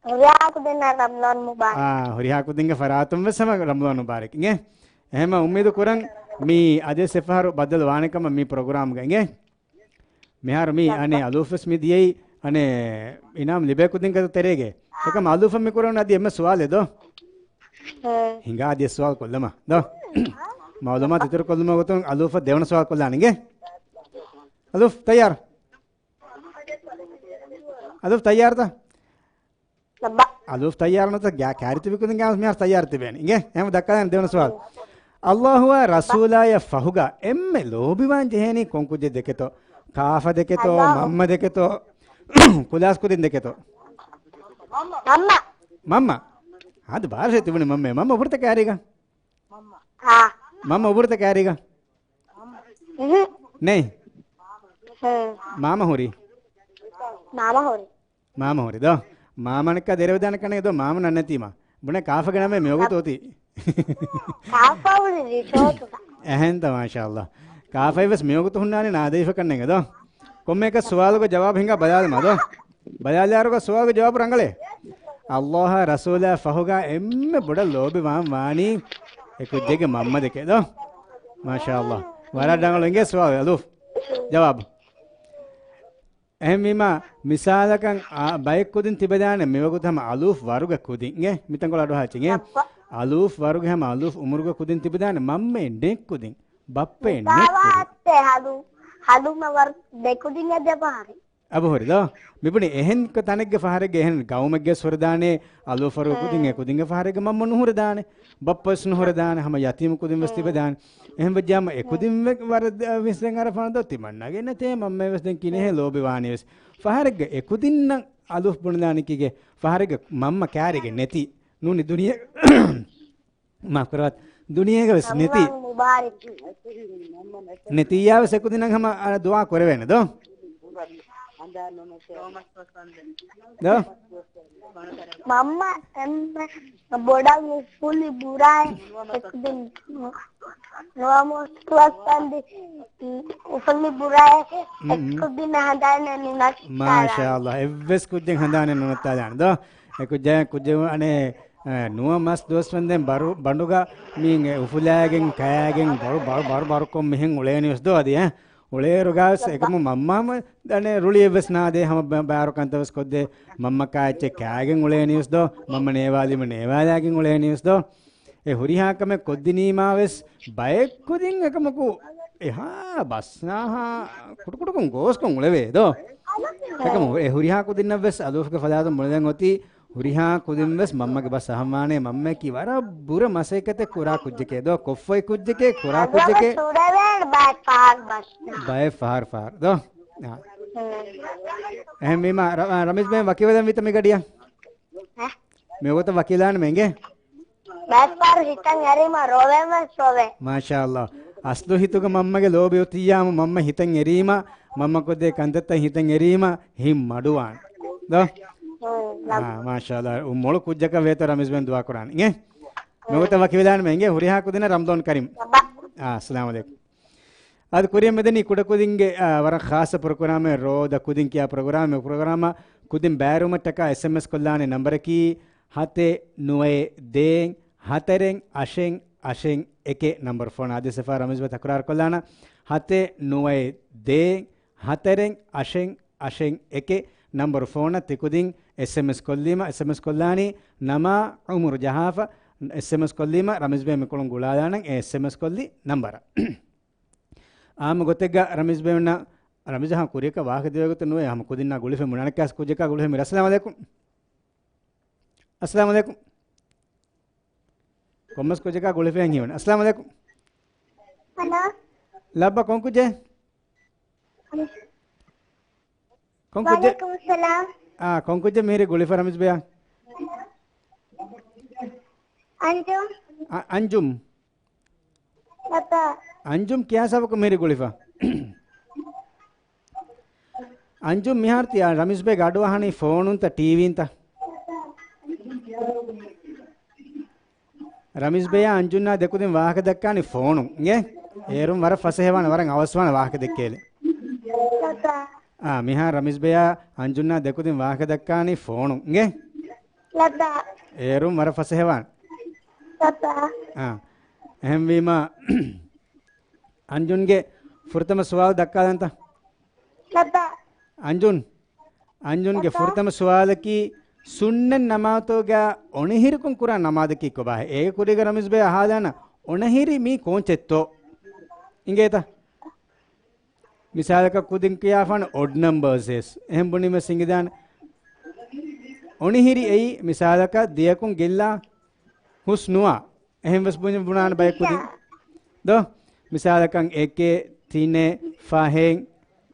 ހުރިހާ ކުދިންނަށް ރަމްޟާން މުބާރަކް. އާ، ހުރިހާ ކުދިންގެ ފަރާތުން ވެސް ހަމަ ރަމްޟާން މުބާރަކް އިނގޭ. އެހެންމަ އުއްމީދު ކުރަން މި އަދިވެސް އެއްފަހަރު ބައްދަލު ވާނެ ކަމަށް މި ޕްރޮގްރާމްގަ އިނގޭ. މިހާރު މި އަނެއް އަލޫފް ވެސް މި ދިޔައީ އަނެއް އިނާމް ލިބޭ ކުދިންގެ ތެރޭގަ. އެކަމް އަލޫފަށް މި ކުރަން އަދި އެންމެ ސުވާލެއް ދޯ؟ ހިނގާ އަދި ސުވާލު ކޮށްލަމާ ދޯ؟ މައުލޫމާތު އިތުރު ކޮށްލުމުގެ ގޮތުން އަލޫފަށް ދެވަނަ ސުވާލު ކޮށްލާނެ އިނގޭ. އަލޫފް ތައްޔާރު؟ އަލޫފް ތައްޔާރުތަ؟ ލައްބަ. އަލޫފް ތައްޔާރު ނުވަތަ ގާ-، ކާރިތިބި ކުދިން ގާމަސް މިހާރު ތައްޔާރު ތިބޭނެ. އިނގޭ؟ އެހެން ދައްކާލަން ދެވަނަ ސުވާލު. އައްލާހުއާ ރަސޫލާޔަށް ފަހުގަ އެންމެ ލޯބިވާން ޖެހޭނީ ކޮން ކުއްޖެއް ދެކެތޯ؟ ކާފަ ދެކެތޯ؟ އައްލާހު. މަންމަ ދެކެތޯ؟ ކުލާސް ކުދިން ދެކެތޯ؟ މަންމަ. މަންމަ؟ އާދެ ބާރަށޭ ތިބުނީ މަންމަ. މަންމަ އުފުރުތަ ކާރީގަ؟ އާ. މަންމަ އުފުރުތަ ކާރީގަ؟ ނެތް. މާމަ ހުރި. މާމަ ހުރި. މާމަ ހުރި ދޯ. މާމަ ނިކާ ދެރަވެދާނެ ކަންނޭނގެ ދޯ މާމަ ނަންނަތީމާ. ބުނެ ކާފަގެ ނަމޭ މިވަގުތު އޮތީ. ކާފަ ހުރި ރިސޯޓުގަ. އެހެންތަ މާޝާﷲ. ކާފައި ވެސް މިވަގުތު ހުންނާނެ ނާދެވިފަ ކަންނޭނގެ ދޯ. ކޮންމެއަކަށް ސުވާލުގެ ޖަވާބު ހިނގާ ބަލާލަމާ ދޯ. ބަލާލާއިރުގަ ސުވާލުގެ ޖަވާބު ރަނގަޅޭ. އައްލާހާ ރަސޫލާ ފަހުގަ އެންމެ ބޮޑަށް ލޯބިވާން ވާނީ އެ ކުއްޖެއްގެ މަންމަ ދެކެ ދޯ. މާޝާﷲ. ވަރަށް ރަނގަޅު އިނގޭ ސުވާލު އަލޫފް. ޖަވާބު. އެހެންވީމާ، މިސާލަކަށް އާ، ބައެއް ކުދިން ތިބެދާނެ މިވަގުތު ހަމަ އަލޫފް ވަރުގެ ކުދިން. އެ، މިތަންކޮޅު އަޑުއަހާ އެއްޗެއް. އެ، ބައްޕަ. އަލޫފް ވަރުގެ ހަމަ އަލޫފް އުމުރުގެ ކުދިން ތިބެދާނެ މަންމައެއް ނެތް ކުދިން. ބައްޕައެއް ނެތް ކުދިން. ހަލު، ހަލުމަ ވަރު ދެ ކުދިން އެއް ދެ ފަހަރެއް. އަބަ ހުރި ދޯ؟ މިބުނި އެހެން ތަނެއްގެ ފަހަރެއްގެ އެހެން ގައުމެއްގެ ހުރެދާނެ އަލޫފް ވަރުގެ ކުދިން އެ ކުދިންގެ ފަހަރެއްގެ މަންމަ ނުހުރެދާނެ. ބައްޕަވެސް ނުހުރެދާނެ، ހަމަ ޔަތީމު ކުދިން ވެސް ތިބެދާނެ. އެހެން ވެއްޖާމަ އެ ކުދިން ވެ-، ވަރަށް ވެސް ދެން އަރަފާން ދޯ ތިމަންނަގެ ނެތޭ މަންމަ ވެސް ދެން ކިނެހޭ ލޯބިވާނީ ވެސް. ފަހަރެއްގަ އެ ކުދިންނަށް އަލޫފް ބުނެދާނެ ކީގެ ފަހަރެއްގަ މަންމަ ކާރިގެ ނެތި. ނޫނީ ދުނިޔެ-، މާފް ކުރަވާތި. ދުނިޔޭގަ ވެސް ނެތި. ނެތިއްޔާ ވެސް އެ ކުދިންނަށް ހަމަ އަ، ދުޢާ ކުރެވޭނެ ދޯ؟ ދޯ؟ މަންމަ އެންމެ ބޮޑަށް އުފުލި ބުރާއެ އެކުދިން ނުވަ މުސްކުވަސް ކަންދި އުފުލި ބުރާއެ އެކުދިން ހަނދާނެއް ނުނައްތާލާނެ. މާޝާﷲ. އެއްވެސް ކުއްޖެއް ހަނދާނެއް ނުނައްތާލާނެ ދޯ؟ އެ ކުއްޖާ ކުއްޖެއް އަނެއް އެ، ނުވަ މަސް ދުވަސް ވަންދެން ބަރު، ބަނޑުގަ މީ އެ އުފުލާގެން ކަޔާގެން ބަރު، ބަރު، ބަރު، ބަރުކޮށް މިހެން އުޅޭނީވެސް ދޯ އަދި، އެ؟ އުޅޭއިރުގަވެސް އެކަމު މަންމާމަ ދަނެ ރުޅިއެއްވެސް ނާދޭ ހަމަ ބަ-، ބާރު ކަންތައްވެސް ކޮށްދޭ. މަންމަ ކާއެއްޗެއް ކާގެން އުޅޭނީވެސް ދޯ؟ މަންމަ ނޭވާލީމަ ނޭވާލާގެން އުޅޭނީވެސް ދޯ؟ އެ ހުރިހާ ކަމެއް ކޮށްދިނީމާވެސް ބައެއް ކުދިން އެކަމަކު އެހާ ބަސްނާހާ ކުޑަކުޑަކުން ގޯސްކޮށް އުޅެވޭ ދޯ؟ އެކަމު އެ ހުރިހާ ކުދިންނަށްވެސް އަލޫފްގެ ފަލާތުން ބުނެދެން އޮތީ ހުރިހާ ކުދިން ވެސް މަންމަގެ ބަސް އަހަންވާނޭ، މަންމައަކީ ވަރަށް ބުރަ މަސައްކަތެއް ކުރާ ކުއްޖެކޭ ދޯ، ކޮށްފައި ކުއްޖެކޭ ކުރާ ކުއްޖެކޭ. ބައެއް ފަހަރު ބަސް. ބައެއް ފަހަރު ފަހަރު ދޯ؟ އާ. އެހެންވީމާ، ރަ-، ރަމީޒް ބޭން ވަކިވެލަން ވީތަ މި ގަޑިއަށް؟ އެ؟ މި ވަގުތަށް ވަކިވެލާނަމޭ އިނގޭ؟ ބައެއް ފަހަރު ހިތަށް އެރީމަ ރޯވޭ ވެސް ރޯވޭ. މާޝާﷲ. އަސްލު ހިތުގަ މަންމަގެ ލޯބި އޮތިއްޔާމު މަންމަ ހިތަށް އެރީމަ، މަންމަ ކޮށްދޭ ކަންތައްތައް ހިތަށް އެރީމަ ހިތް މަޑުވާނެ. ދޯ؟ އާ، މާޝާﷲ. މޮޅު ކުއްޖަކަށް ވޭތޯ ރަމީޒް ބޭން ދުޢާ ކުރާނެ. އިނގޭ؟ މިވަގުތަށް ވަކިވެލާނަމޭ އިނގޭ؟ ހުރިހާ ކުދިންނަށް ރަމަޟާން ކަރީމް. އާ، އައްސަލާމު ޢަލައިކުމް. އަދި ކުރިއަށް މިދަނީ ކުޑަކުދިންގެ، އާ، ވަރަށް ޚާއްޞަ ޕްރޮގްރާމެއް، ރޯދަ ކުދިން ކިޔާ ޕްރޮގްރާމެއް. ޕްރޮގްރާމަށް ކުދިން ބައިވެރިވުމަށްޓަކާ އެސްއެމްއެސް ކޮށްލާނެ ނަންބަރަކީ ހަތެއް ނުވައެއް ދޭއް ހަތަރެއް އަށެއް އަށެއް އެކެއް ނަންބަރު ފޯނަށް. އާދެ ސިފާ ރަމީޒް ބޭ ތަކުރާރު ކޮށްލާނަ. ހަތެއް ނުވައެއް ދޭއް ހަތަރެއް އަށެއް އަށެއް އެކެއް ނަންބަރު ފޯނަށް ތިކުދިން އެސްއެމްއެސް ކޮށްލީމަ، އެސްއެމްއެސް ކޮށްލާނީ ނަމާ ޢުމުރު ޖަހާފަ، އެސްއެމްއެސް ކޮށްލީމަ ރަމީޒް ބޭ މިކޮޅުން ގުޅާލާނަން އެ އެސްއެމްއެސް ކޮށްލި ނަންބަރަށް. އާއްމު ގޮތެއްގަ ރަމީޒް ބޭންނަށް، ރަމީޒާ ހަމަ ކުރިޔަކަށް ވާހަކަ ދިޔަ ގޮތެއް ނުވޭ، ހަމަ ކުދިންނާ ގުޅިފަ މުނާނެ ކާސް ކުއްޖަކާ ގުޅިފަ މި. އައްސަލާމު ޢަލައިކުމް. އައްސަލާމު ޢަލައިކުމް. ކޮންމެސް ކުއްޖަކާ ގުޅިފައި ހީވަނީ. އައްސަލާމު ޢަލައިކުމް. ހަލޯ. ލައްބަ ކޮން ކުއްޖެއް؟ ކޮން ކުއްޖެއް؟ ވަޢަލައިކުމުއްސަލާމް. އާ، ކޮން ކުއްޖެއް މިހިރީ ގުޅިފަ ރަމީޒް ބެޔާ؟ އަންޖުމް. އަ-، އަންޖުމް. ލައްބަ. އަންޖުމް ކިޔާ ސަބަކު މިހިރީ ގުޅިފަ؟ އަންޖުމް މިހާރު ތިޔާ ރަމީޒް ބެގެ އަޑު އަހަނީ ފޯނުންތަ ޓީވީންތަ؟ ރަމީޒް ބެޔާ އަންޖުންނާ ދެކުދިން ވާހަކަ ދައްކާނީ ފޯނުން. އިނގޭ؟ އޭރުން ވަރަށް ފަސޭހަވާނެ، ވަރަށް އަވަސްވާނެ ވާހަކަ ދެއްކޭލެ. އާ، މިހާރު ރަމީޒް ބެޔާ އަންޖުންނާ ދެކުދިން ވާހަކަ ދައްކާނީ ފޯނުން. އިނގޭ؟ އޭރުން ވަރަށް ފަސޭހަވާނެ. އާ، އެހެންވީމަ، އަންޖުންގެ ފުރަތަމަ ސުވާލު ދައްކާލަންތަ؟ އަންޖުން، އަންޖުންގެ ފުރަތަމަ ސުވާލަކީ، ސުންނަތް ނަމާދުގަ އޮނިހިރިކޮށް ކުރާ ނަމާދަކީ ކޮބާހޭ؟ އޭގެ ކުރީގަ ރަމީޒް ބެ އަހާލާނަ، އޮނިހިރި މީ ކޯންޗެއްތޯ؟ އިނގޭތަ؟ މިސާލަކަށް ކުދިން ކިޔާފާނެ އޮޑް ނަމްބަރސް އެސް. އެހެން ބުނީމަ ސިނގިދާނެ. އޮނިހިރި އެއީ މިސާލަކަށް ދިޔަކުން ގެއްލާ ހުސް ނުވާ. އެހެން ވެސް ބުނި ބުނާނެ ބަޔަކު ކުދިން. ދޯ؟ މިސާލަކަށް އެކެއް، ތިނެއް، ފަހެއް،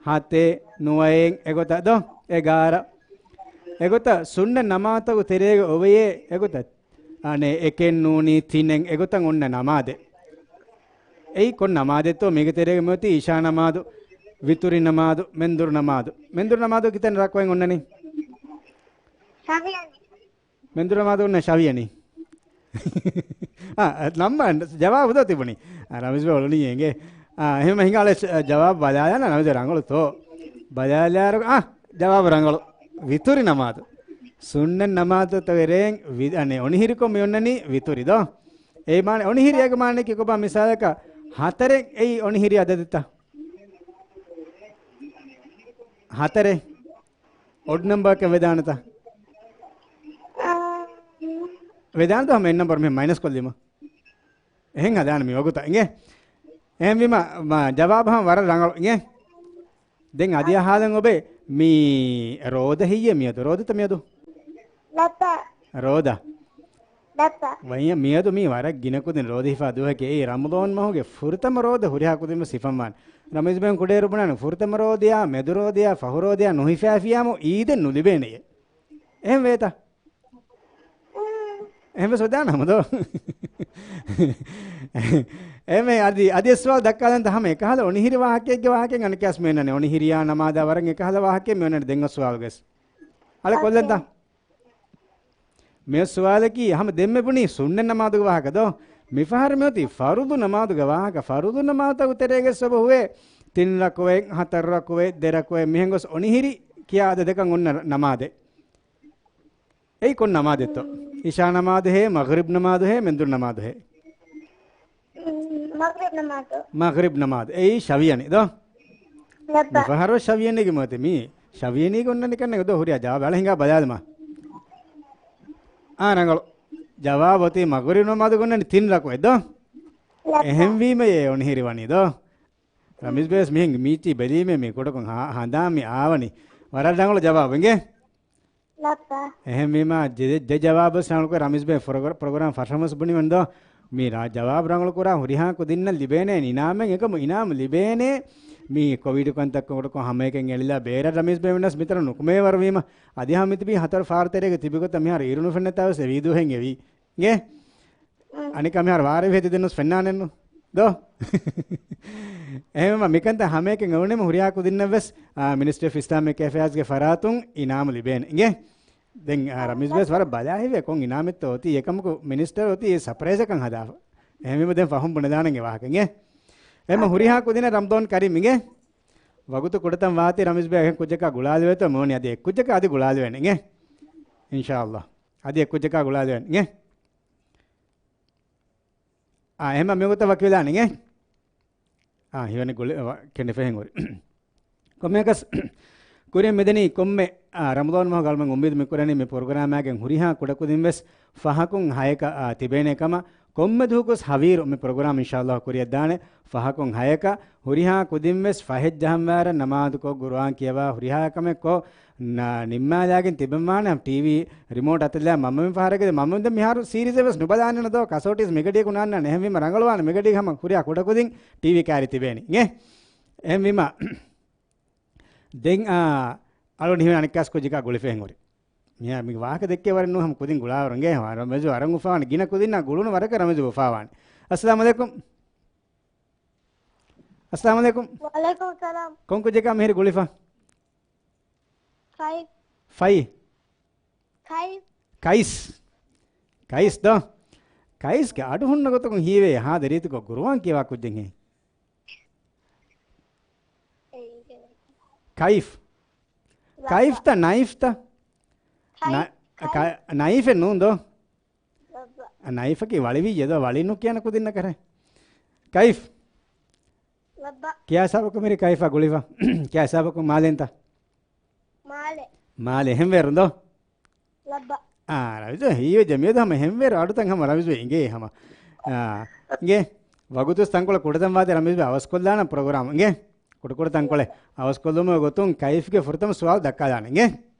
ހަތެއް، ނުވައެއް، އެގޮތަށް ދޯ؟ އެގާރަ. އެގޮތަށް ސުންނަ ނަމާދުތަކު ތެރޭގަ އޮވެޔޭ، އެގޮތަށް. އަނެއް އެކެއް ނޫނީ ތިނެއް، އެގޮތަށް އޮންނަ ނަމާދެއް. އެއީ ކޮން ނަމާދެއްތޯ؟ މީގެ ތެރޭގަ މިއޮތީ އިޝާ ނަމާދު، ވިތުރި ނަމާދު، މެންދުރު ނަމާދު. މެންދުރު ނަމާދު ކިތަން ރަކުޢަތް އޮންނަނީ؟ މެންދުރު ނަމާދު އޮންނަ ޝަވިޔަނީ. އާ، ނަމްބަ ޖަވާބު ދޯ ތިބުނީ. އާ، ރަމީޒް ބެ އޮޅުނީ އެނގޭ. އާ، އެހެން ހިނގާލެ ޝ-، ޖަވާބު ބަލާލާނަ ރަމީޒް ރަނގަޅު ތޯ. ބަލާލާރު، އާ، ޖަވާބު ރަނގަޅު. ވިތުރި ނަމާދު. ސުންނަ ނަމާދުތަކުގެ ތެރެއިން ވި-، އަނެއް އޮނިހިރިކޮށް މި އޮންނަނީ ވިތުރި ދޯ. އެ މާނަ، އޮނިހިރި އޭގެ މާނައަކީ ކޮބާ؟ މިސާލަކަށް ހަތަރެއް އެއީ އޮނިހިރި އަދަދެއްތަ؟ ހަތަރެއް. އޮޑް ނަމްބަރަކަށް ވެދާނެތަ؟ އާ. ވެދާނެތަ ހަމަ އެއް ނަމްބަރު މި މައިނަސް ކޮށްލީމަ؟ އެހެން ހަދާނެ މި ވަގުތަށް އިނގޭ. އެހެންވީމަ، މަ، ޖަވާބު ހަމަ ވަރަށް ރަނގަޅު އިނގޭ. ދެން އަދި އަހާލަން އޮބެ މި ރޯދަ ހެއްޔޭ މިއަދު؟ ރޯދަތަ މިއަދު؟ ލައްބަ. ރޯދަ. ލައްބަ. ވައްޔަ މިއަދު މީ ވަރަށް ގިނަ ކުދިން ރޯދަ ހިފާ ދުވަހަކީ އެއީ ރަމަޟާން މަހުގެ ފުރަތަމަ ރޯދަ ހުރިހާ ކުދިން ވެސް ހިފަންވާނެ. ރަމީޒް ބެން ކުޑައިރު ބުނާނެ ފުރަތަމަ ރޯދަޔާ، މެދު ރޯދަޔާ، ފަހު ރޯދަޔާ ނުހިފާފިޔާމު އީދެއް ނުލިބޭނެޔޭ. އެހެން ވޭތަ؟ އެހެން ވެސް ވެދާނަމަ ދޯ. އެހެން އަދި، އަދި އެއް ސުވާލު ދައްކާލަންތަ ހަމަ އެކަހަލަ އޮނިހިރި ވާހަކައެއްގެ ވާހަކައެއް އަނެއްކާސް މިއޮންނަނީ. އޮނިހިރިޔާ ނަމާދާ ވަރަށް އެކަހަލަ ވާހަކައެއް މިއޮންނަނީ ދެން އޮއްސުވާލުގަސް. އަޅެ ކޮށްލަންތަ؟ މިއޮއްސުވާލަކީ ހަމަ ދެންމެ ބުނީ ސުންނަ ނަމާދުގެ ވާހަކަ ދޯ؟ މިފަހަރު މިއޮތީ ފަރުޟު ނަމާދުގެ ވާހަކަ. ފަރުޟު ނަމާދުތަކު ތެރޭގެ ސޮބަހުވޭ ތިން ރަކުވެ، ހަތަރު ރަކުވެ، ދެ ރަކުވެ، މިހެން ގޮސް އޮނިހިރި ކިޔާ އަދަދަކަށް އޮންނަ ނަމާދެއް. އެއީ ކޮން ނަމާދެއްތޯ؟ އިޝާ ނަމާދުހޭ، މަޣްރިބް ނަމާދުހޭ، މެންދުރު ނަމާދުހޭ؟ މަޣްރިބް ނަމާދު. މަޣްރިބް ނަމާދު. އެއީ ޝަވިޔަނި ދޯ؟ ލައްބަ. މިފަހަރު ޝަވިޔަނީގެ މަތި މީ. ޝަވިޔަނީގެ އޮންނަނިކަންނެ ދޯ ހުރިހާ ޖަވާބު. އަޅެ ހިނގާ ބަލާލަމާ. އާ، ރަނގަޅު. ޖަވާބު އޮތީ މަޣްރިބް ނަމާދުގެ އޮންނަނީ ތިން ރަކުވެ ދޯ؟ ލައްބަ. އެހެންވީމަ އެ އޮނިހިރި ވަނީ ދޯ؟ ރަމީޒް ބޭސް މިހެން މީތީ ބެލީމޭ މީ ކުޑަކޮށް ހާ-، ހަނދާން މި އާވަނީ. ވަރަށް ރަނގަޅު ޖަވާބު އިނގޭ. ލައްބަ. އެހެންވީމާ، ޖެ-، ޖެ ޖަވާބު ރަނގަޅުކޮށް ރަމީޒް ބެ ފްރޮގްރ-، ޕްރޮގްރާމް ފަށަމަސް ބުނިވަން ދޯ. މި ރާ-، ޖަވާބު ރަނގަޅުކުރާ ހުރިހާ ކުދިންނަށް ލިބޭނެ އިނާމެއް އެކަމު އިނާމު ލިބޭނެ. މި ކޮވިޑު ކަންތައް ކޮޑަކޮ ހަމައެކަން އެޅިލާ ބޭރަށް ރަމީޒް ބެ ވެނަސް މިތަނަށް ނުކުމޭ ވަރުވީމަ. އަދި ހަމަ މިތިބީ ހަތަރު ފާރު ތެރޭގަ ތިބި ގޮތަށް މިހާރު އިރު ނުފެންނަތާ ވެސް އެ ވީދޫހެން އެވީ. އިނގޭ؟ އަނެއްކާ މިހާރު ވާރޭ ވިހެތި ދެންނުސް ފެންނާނެއްނު ދޯ؟ އެހެންވީމަ މިކަންތައް ހަމައެކަން އެޅުނީމަ ހުރިހާ ކުދިންނަށް ވެސް، އާ، މިނިސްޓްރީ އޮފް އިސްލާމިކް އެފެއާޒްގެ ފަރާތުން އިނާމު ލިބޭނެ. އިނގޭ؟ ދެން، އާ، ރަމީޒް ވެސް ވަރަށް ބަލާ ހިތްވޭ ކޮން އިނާމެއްތޯ އޮތީ އެކަމަކު މިނިސްޓަރ އޮތީ އެ ސަޕްރައިޒަކަށް ހަދާފަ. އެހެންވީމަ ދެން ފަހުން ބުނެދާނެ އެ ވާހަކަ. އިނގޭ؟ އެހެންމަ ހުރިހާ ކުދިންނަށް ރަމަޟާން ކަރީމް. އިނގޭ؟ ވަގުތު ކުޑަތަން ވާތީ ރަމީޒް ބޭ އެހެން ކުއްޖަކާ ގުޅާލެވޭތޯ މިވަނީ އަދި އެއްކުއްޖަކާ އަދި ގުޅާލެވޭނެ. އިނގޭ؟ އިންޝާﷲ. އަދި އެއްކުއްޖަކާ ގުޅާލެވޭނެ. އިނގޭ؟ އާ، އެހެންމަ މިވަގުތަށް ވަކިވެލާނެ. އިނގޭ؟ އާ، ހީވަނީ ގުޅި-، ވަ-، ކެނޑިފަހެން ހުރި. ކޮންމެއަކަސް ކުރިން މިދަނީ ކޮންމެ، އާ، ރަމަޟާން މަހުގެ އަޅުމެން އުއްމީދު މި ކުރަނީ މި ޕްރޮގްރާމާގެން ހުރިހާ ކުޑަކުދިން ވެސް ފަހަކުން ހަޔަކަށް، އާ، ތިބޭނެ ކަމަށް. ކޮންމެ ދުވަހަކުވެސް ހަވީރު މި ޕްރޮގްރާމް އިންޝާﷲ ކުރިއަށްދާނެ ފަހަކުން ހަޔަކަށް. ހުރިހާ ކުދިން ވެސް ފަހެއް ޖަހަންވާރަށް ނަމާދުކޮށް، ގުރުއާން ކިޔަވާ، ހުރިހާ ކަމެއް ކޮށް، ނަ-، ނިންމާލާގެން ތިބެންވާނެ. ޓީވީ ރިމޯޓް އަތަށްލާ މަންމަމެން ފަހަރެއްގަ މަންމަމެން ދެން މިހާރު ސީރީޒެއް ވެސް ނުބަލާނެ ނަދޯ، ކަސޯޓީސް މިގަޑިއަކު ނާންނާނެ. އެހެންވީމަ ރަނގަޅުވާނެ މިގަޑި ހަމަ ހުރިހާ ކުޑަކުދިން ޓީވީ ކާރި ތިބޭނީ. އިނގޭ؟ އެހެންވީމަ ދެން، އާ، އަޅުގަނޑު ހިމެނޭ އަނެއްކާސް ކުއްޖަކާ ގުޅިފައި ހުރި. މިހާ މި ވާހަކަ ދެއްކޭ ވަރެއް ނޫން ހަމަ ކުދިން ގުޅާވަރުން އިނގޭ. ރަމެޒު އަރަން އުފާވާނެ ގިނަ ކުދިންނާ ގުޅުނު ވަރަކަށް ރަމެޒު އުފާވާނެ. އައްސަލާމު ޢަލައިކުމް. އައްސަލާމު ޢަލައިކުމް. ވަޢަލައިކުމް ސަލާމް. ކޮން ކުއްޖަކާ މިހިރީ ގުޅިފަ؟ ކައި. ފައި. ކައި. ކައިސް. ކައިސް ދޯ؟ ކައިސްގެ އަޑު ހުންނަ ގޮތަކުން ހީވޭ ހާދަ ރީތިކޮށް ގުރުއާން ކިޔަވާ ކުއްޖެއް ހޭ. ކައިފް. ކައިފްތަ ނައިފްތަ؟ ނަ-، ކައި-، ނައިފެއް ނޫން ދޯ؟ ނައިފަކީ ވަޅިވިއްޔެ ދޯ؟ ވަޅި ނުކިޔަނަ ކުދިންނަކަށް. ކައިފް. ކިޔާ ހިސާބަކުން މިރި ކައިފާ ގުޅިފަ. ކިޔާ ހިސާބަކުން މާލޭންތަ؟ މާލެ. މާލެ އެހެން ވޭރުން ދޯ؟ ލައްބަ. އާ، ރަމިޒު ހީވެއްޖެ މިއަދު ހަމަ ހެންވޭރު އަޑުތައް ހަމަ ރަމިޒު އިނގޭ ހަމަ. އާ، އިނގޭ. ވަގުތު ތަންކޮޅެއް ކުޑަތަން ވާދެ ރަމިޒު އަވަސްކޮށްލާނަން ޕްރޮގްރާމް. އިނގޭ. ކުޑަކުޑަ ތަންކޮޅެއް އަވަސްކޮށްލުމުގެ ގޮތުން ކައިފްގެ ފުރަތަމަ ސުވާލު ދައްކާލާނެ. އިނގޭ.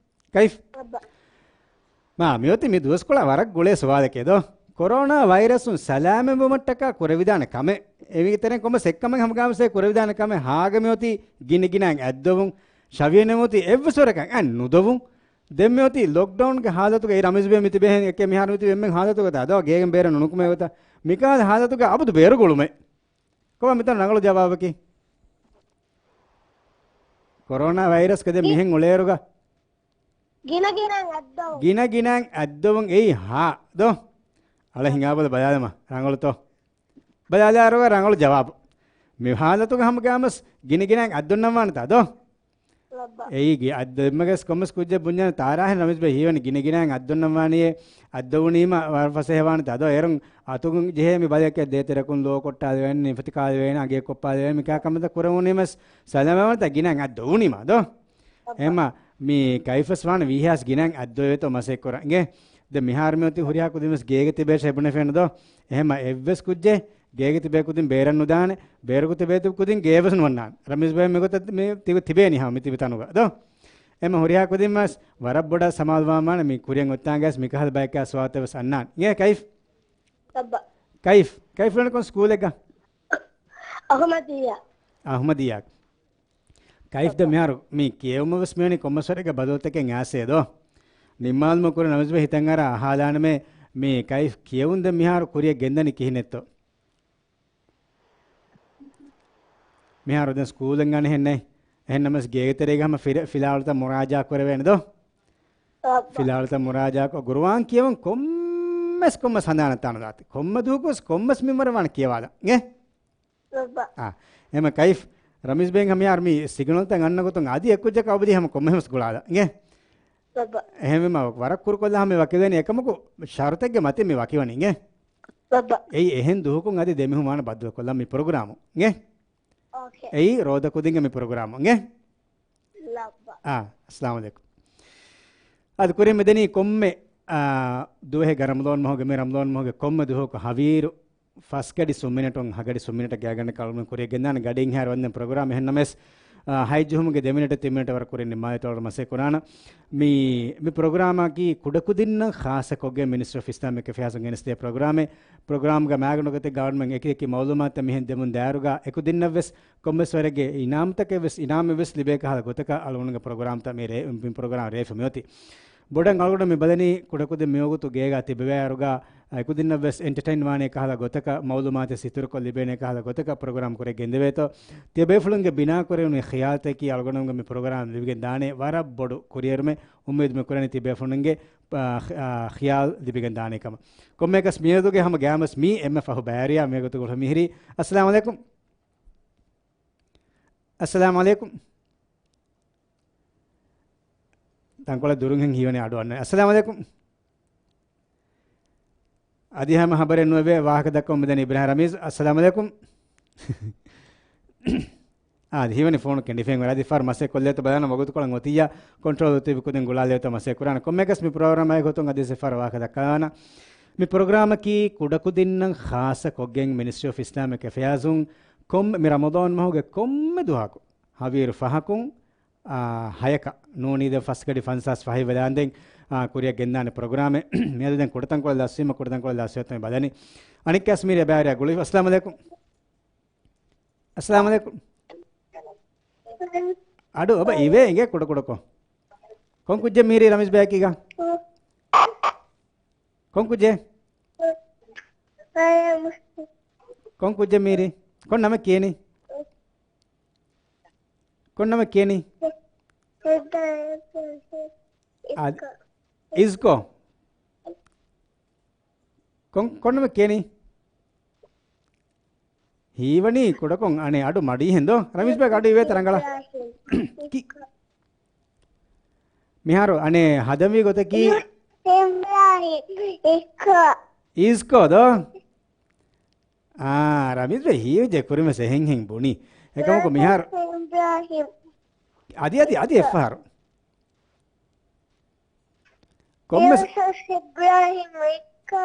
ކައިފް. ލައްބަ. މާ، މިއޮތީ މި ދުވަސްކޮޅާ ވަރަށް ގުޅޭ ސުވާލެކޭ ދޯ. ކޮރޯނާ ވައިރަސުން ސަލާމަތްވުމަށްޓަކާ ކުރެވިދާނެ ކަމެއް. އެމީގެ ތެރެއިން ކޮންމެސް އެއްކަމެއް ހަމަގާމިސޭ ކުރެވިދާނެ ކަމެއް ހާގަ މިއޮތީ ގިނަ ގިނައިން އަތްދޮވުން. ޝަވިޔަނެ މިއޮތީ އެއްވެސް ވަރަކަށް އަތް ނުދޮވުން. ދެން މިއޮތީ ލޮކްޑައުންގެ ހާލަތުގައި ރަމިޒުބޭ މިތިބޭހެން އެކޭ މިހާރު މިތިބެ އެންމެން ހާލަތުގަ ދާ ދޯ ގޭގެން ބޭރަށް ނުނުކުމޭ ގޮތަށް. މިކަހަލަ ހާލަތުގަ އަބަދު ބޭރުގުޅުމެއް. ކޮބާ މިތަން ރަނގަޅު ޖަވާބަކީ؟ ކޮރޯނާ ވައިރަސްގަ ދެން މިހެން އުޅޭއިރުގަ ގިނަ ގިނައިން އަތްދޮވުން. ގިނަ ގިނައިން އަތްދޮވުން އެއީ ހާ ދޯ؟ އަޅަ ހިނގާބަލަ ބަލާލަމާ ރަނގަޅުތޯ؟ ބަލާލާއިރުގަ ރަނގަޅު ޖަވާބު. މި ހާލަތުގަ ހަމަގާމަސް ގިނަ ގިނައިން އަތްދޮންނަން ވާނެތާ ދޯ؟ ލައްބަ. އެއީ ގި-، އަތް ދެމަގަސް ކޮންމެސް ކުއްޖެއް ބުންޏާނެ ތާރާހެން ރަމިޒް ބައި ހީވަނީ ގިނަ ގިނައިން އަތްދޮންނަން ވާނީއޭ، އަތްދޮވުނީމަ ވަރަށް ފަސޭހަވާނެތާ ދޯ؟ އޭރުން އަތުގަ ޖެހޭ މި ބަލަކެއް ދޭތެރެކުން ލޯ ކޮށްޓާލެވޭނެ، ނިފަތި ކާލެވޭނެ، އަނގަޔަށް ކޮށްޕާލެވޭނެ، މިކާ ކަމަތައް ކުރެވުނީމަސް ސަލާމަތްވާނެތާ ގިނައިން އަތްދޮވުނީމާ ދޯ؟ އެހެމަ މި ކައިފަސް ވާނެ ވީހާސް ގިނައިން އަތްދޮވޭތޯ މަސައްކަތް ކުރަން. އިނގޭ؟ ދެ މިހާރު މިއޮތީ ހުރިހާ ކުދިންވެސް ގޭގަ ތިބޭށޭ ބުނެފޭނެ ދޯ؟ އެހެމަ އެއްވެސް ކުއްޖެއް ގޭގަ ތިބޭ ކުދިން ބޭރަށް ނުދާނެ، ބޭރަކު ތިބޭ ތިބި ކުދިން ގޭވެސް ނުވަންނާނެ. ރަމީޒް ބައި މިގޮތަށް މި ތިބެ، ތިބޭނީ ހަމަ މި ތިބި ތަނުގަ ދޯ؟ އެހެމަ ހުރިހާ ކުދިންވެސް ވަރަށް ބޮޑަށް ސަމާލުވާން ވާނެ މި ކުރިއަށް އޮތްތާނގަސް މިކަހަލަ ބަޔަކާ ސުވާލުތައް ވެސް އަންނާނެ. އިނގޭ ކައިފް؟ ލައްބަ. ކައިފް؟ ކައިފް ނޫނީ ކޮން ސްކޫލެއްގަ؟ އަހުމަދިއްޔާ. އަހުމަދިއްޔާ. ކައިފް ދެ މިހާރު މި ކިޔެވުމަށް ވެސް މިވަނީ ކޮންމެސް ވަރެއްގަ ބަދަލުތަކެއް އާސޭ ދޯ؟ ނިންމާލުމަށް ކުރި ނަމަވެސް ހިތަށް އަރާ އަހާލާނަމޭ މި ކައިފް ކިޔެވުން ދެ މިހާރު ކުރިއަށް ގެންދަނީ ކިހިނެއްތޯ؟ މިހާރު ދެން ސްކޫލެއް އަނެއްހެން ނެތް. އެހެން ނަމަވެސް ގޭގެ ތެރޭގަ ހަމަ ފިރ-، ފިލާވަޅުތައް މުރާޖާ ކުރެވޭނެ ދޯ؟ އާ، ފިލާވަޅުތައް މުރާޖާކޮށް، ގުރުއާން ކިޔެވުން ކޮންމެސް ކޮންމެސް ހަނދާނަށް ތާނުދާތި. ކޮންމެ ދުވަހަކުވެސް ކޮންމެސް މިންވަރަށް ވާނެ ކިޔަވާލަން. އިނގޭ؟ އާ، އެހެމަ ކައިފް، ރަމީޒް ބެން ހަމަ މި ސިގްނަލްތައް އަންނަ ގޮތުން އަދި އެކުއްޖަކަށް އަބަދު ހަމަ ކޮންމެހެންވެސް ގުޅާލަން. އިނގޭ؟ އެހެންވީމަ ވަރަށް ކުރުކޮށްލާ ހަމަ ވަކިވެނީ އެކަމަކު ޝަރުތެއްގެ މަތިން މި ވަކިވަނީ. އިނގޭ؟ އެއީ އެހެން ދުވަހަކުން އަދި ދެމިހުން ވާނެ ބައްދަލުކޮށްލަން މި ޕްރޮގްރާމު. އިނގޭ؟ އެއީ ރޯދަ ކުދިންގެ މި ޕްރޮގްރާމު. އިނގޭ؟ އާ، އައްސަލާމު ޢަލައިކުމް. އަދި ކުރިން މިދަނީ ކޮންމެ، އާ، ދުވަހެއްގަ ރަމަޟާން މަހުގެ، މި ރަމަޟާން މަހުގެ ކޮންމެ ދުވަހަކު ހަވީރު ފަސް ގަޑި ސުން މިނެޓުން ހަ ގަޑި ސުން މިނެޓަށް ގާތްގަނޑަކަށް އަޅުގަނޑު ކުރިއަށް ގެންދާނެ ގަޑިއިން ހާރު ވަންދެން ޕްރޮގްރާމް. އެހެން ނަމަވެސް، އާ، ހަތް ޖެހުމުގެ ދެ މިނެޓެއް ތިން މިނެޓެއް ވަރަށް ކުރިން ނިންމާލައިފި އަޅުގަނޑު މަސައްކަތް ކުރާނަން. މި، މި ޕްރޮގްރާމަކީ ކުޑަކުދިންނަށް ޚާއްޞަކޮށްގެން މިނިސްޓްރީ އޮފް އިސްލާމިކް އެފެއާޒުން ގެނެސްދޭ ޕްރޮގްރާމެއް. ޕްރޮގްރާމްގެ މައިގަނޑުގަ އަޅުގަނޑުމެން އެކި އެކި މައުލޫމާތުތައް މިހެން ދެމުން ދާއިރުގަ އެކުދިންނަށްވެސް ކޮންމެސް ވަރެއްގެ އިނާމުތަކެއް ވެސް، އިނާމެއް ވެސް ލިބޭ ކަހަލަ ގޮތަކަށް އަޅުގަނޑުގެ ޕްރޮގްރާމްތައް މި ރޭ-، މި ޕްރޮގްރާމް ރޭވިފަ މިއޮތީ. ބޮޑަށް އަޅުގަނޑު މި ބަލަނީ ކުޑަކުދިން މިވަގުތު ގޭގަ ތިބެވޭއިރުގަ އެކުދިންނަށް ވެސް އެންޓަޓައިން ވާނެ ކަހަލަ ގޮތަކަށް، މައުލޫމާތެއް ސިތުރުކޮށް ލިބޭނެ ކަހަލަ ގޮތަކަށް ޕްރޮގްރާމް ކުރިއަށް ގެންދެވޭތޯ. ތިޔަބޭފުޅުންގެ ބިނާކުރެވުނު ޚިޔާލުތަކީ އަޅުގަނޑުމެންގެ މި ޕްރޮގްރާމް ލިބިގެން ދާނެ ވަރަށް ބޮޑު ކުރިއެރުމެއް. އުއްމީދު މި ކުރަނީ ތިޔަބޭފުޅުންގެ، އާ، ޚި-، އާ، ޚިޔާލު ލިބިގެން ދާނެ ކަމަށް. ކޮންމެއަކަސް މިއަދުގެ ހަމަ ގައިމުވެސް މީ އެންމެ ފަހު ބައިވެރިޔާ މިވަގުތު ގުޅިފަ މިހިރީ. އައްސަލާމު ޢަލައިކުމް. އައްސަލާމު ޢަލައިކުމް. ތަންކޮޅެއް ދުރުންހެން ހީވަނީ އަޑު އަންނަނީ. އައްސަލާމު ޢަލައިކުމް. އަދި ހަމަ ހަބަރެއް ނުވެވޭ، ވާހަކަ ދައްކަމުން މިދަނީ އިބްރާހިމް ރަމީޒް. އައްސަލާމު ޢަލައިކުމް. އާދެ، ހީވަނީ ފޯނު ކެނޑިފައިން ވަރަށް އަދި ފަހަރު މަސައްކަތް ކޮށްލޭތޯ ބަލާނަ ވަގުތުކޮޅަށް އޮތިއްޔާ ކޮންޓްރޯލް އޮތީ ކުދިން ގުޅާލޭތޯ މަސައްކަތް ކުރާނަ. ކޮންމެއަކަސް މި ޕްރޮގްރާމާއި ގޮތުން އަދި އެއް ފަހަރު ވާހަކަ ދައްކާލާނަ. މި ޕްރޮގްރާމަކީ ކުޑަކުދިންނަށް ޚާއްޞަ ކޮށްގެން މިނިސްޓްރީ އޮފް އިސްލާމިކް އެފެއާޒުން ކޮން-، މި ރަމަޟާން މަހުގެ ކޮންމެ ދުވަހަކު ހަވީރު ފަހަކުން، އާ، ހަޔަކަށް ނޫނީ ދެން ފަސްގަޑި ފަންސާސް ފަހި ވެލާންދެން، އާ، ކުރިއަށް ގެންދާނެ ޕްރޮގްރާމެއް. މިއަދު ދެން ކުޑަތަންކޮޅެއް ލަސްވީމަ، ކުޑަތަންކޮޅެއް ލަސްވެތަން ބަލަނީ. އަނެއްކާސް މީރި އެބައިވެރިޔާ ގުޅި. އައްސަލާމު އަލައިކުމް. އައްސަލާމު އަލައިކުމް. އަޑު އޮބަ އިވޭ އިނގޭ ކުޑަކުޑަކޮށް. ކޮން ކުއްޖެއް މީރީ ރަމީޒް ބޭކީގަ؟ ކޮން ކުއްޖެއް؟ ކޮން ކުއްޖެއް މީރީ؟ ކޮން ނަމެއް ކިޔެނީ؟ ކޮން ނަމެއް ކިޔެނީ؟ އާ، އިޒްކޯ. ކޮން، ކޮން ނަމެއް ކިޔެނީ؟ ހީވަނީ ކުޑަކޮށް އަނެއް އަޑު މަޑީހެން ދޯ؟ ރަމީޒް ބޭގް އަޑު އިވޭތަ ރަނގަޅަށް؟ ކި-، މިހާރު އަނެއް ހަދަންވީ ގޮތަކީ އިޒްކޯ. އިޒްކޯ ދޯ؟ އާ، ރަމީޒް ބޭ ހީވެއްޖެ ކުރިންވެސް އެހެންހެން ބުނީ. އެކަމަކު މިހާރު އަދި، އަދި، އަދި އެއްފަހަރު. ކޮންމެސް ޔޫސުފް އިބްރާހިމް އިޒްކޯ.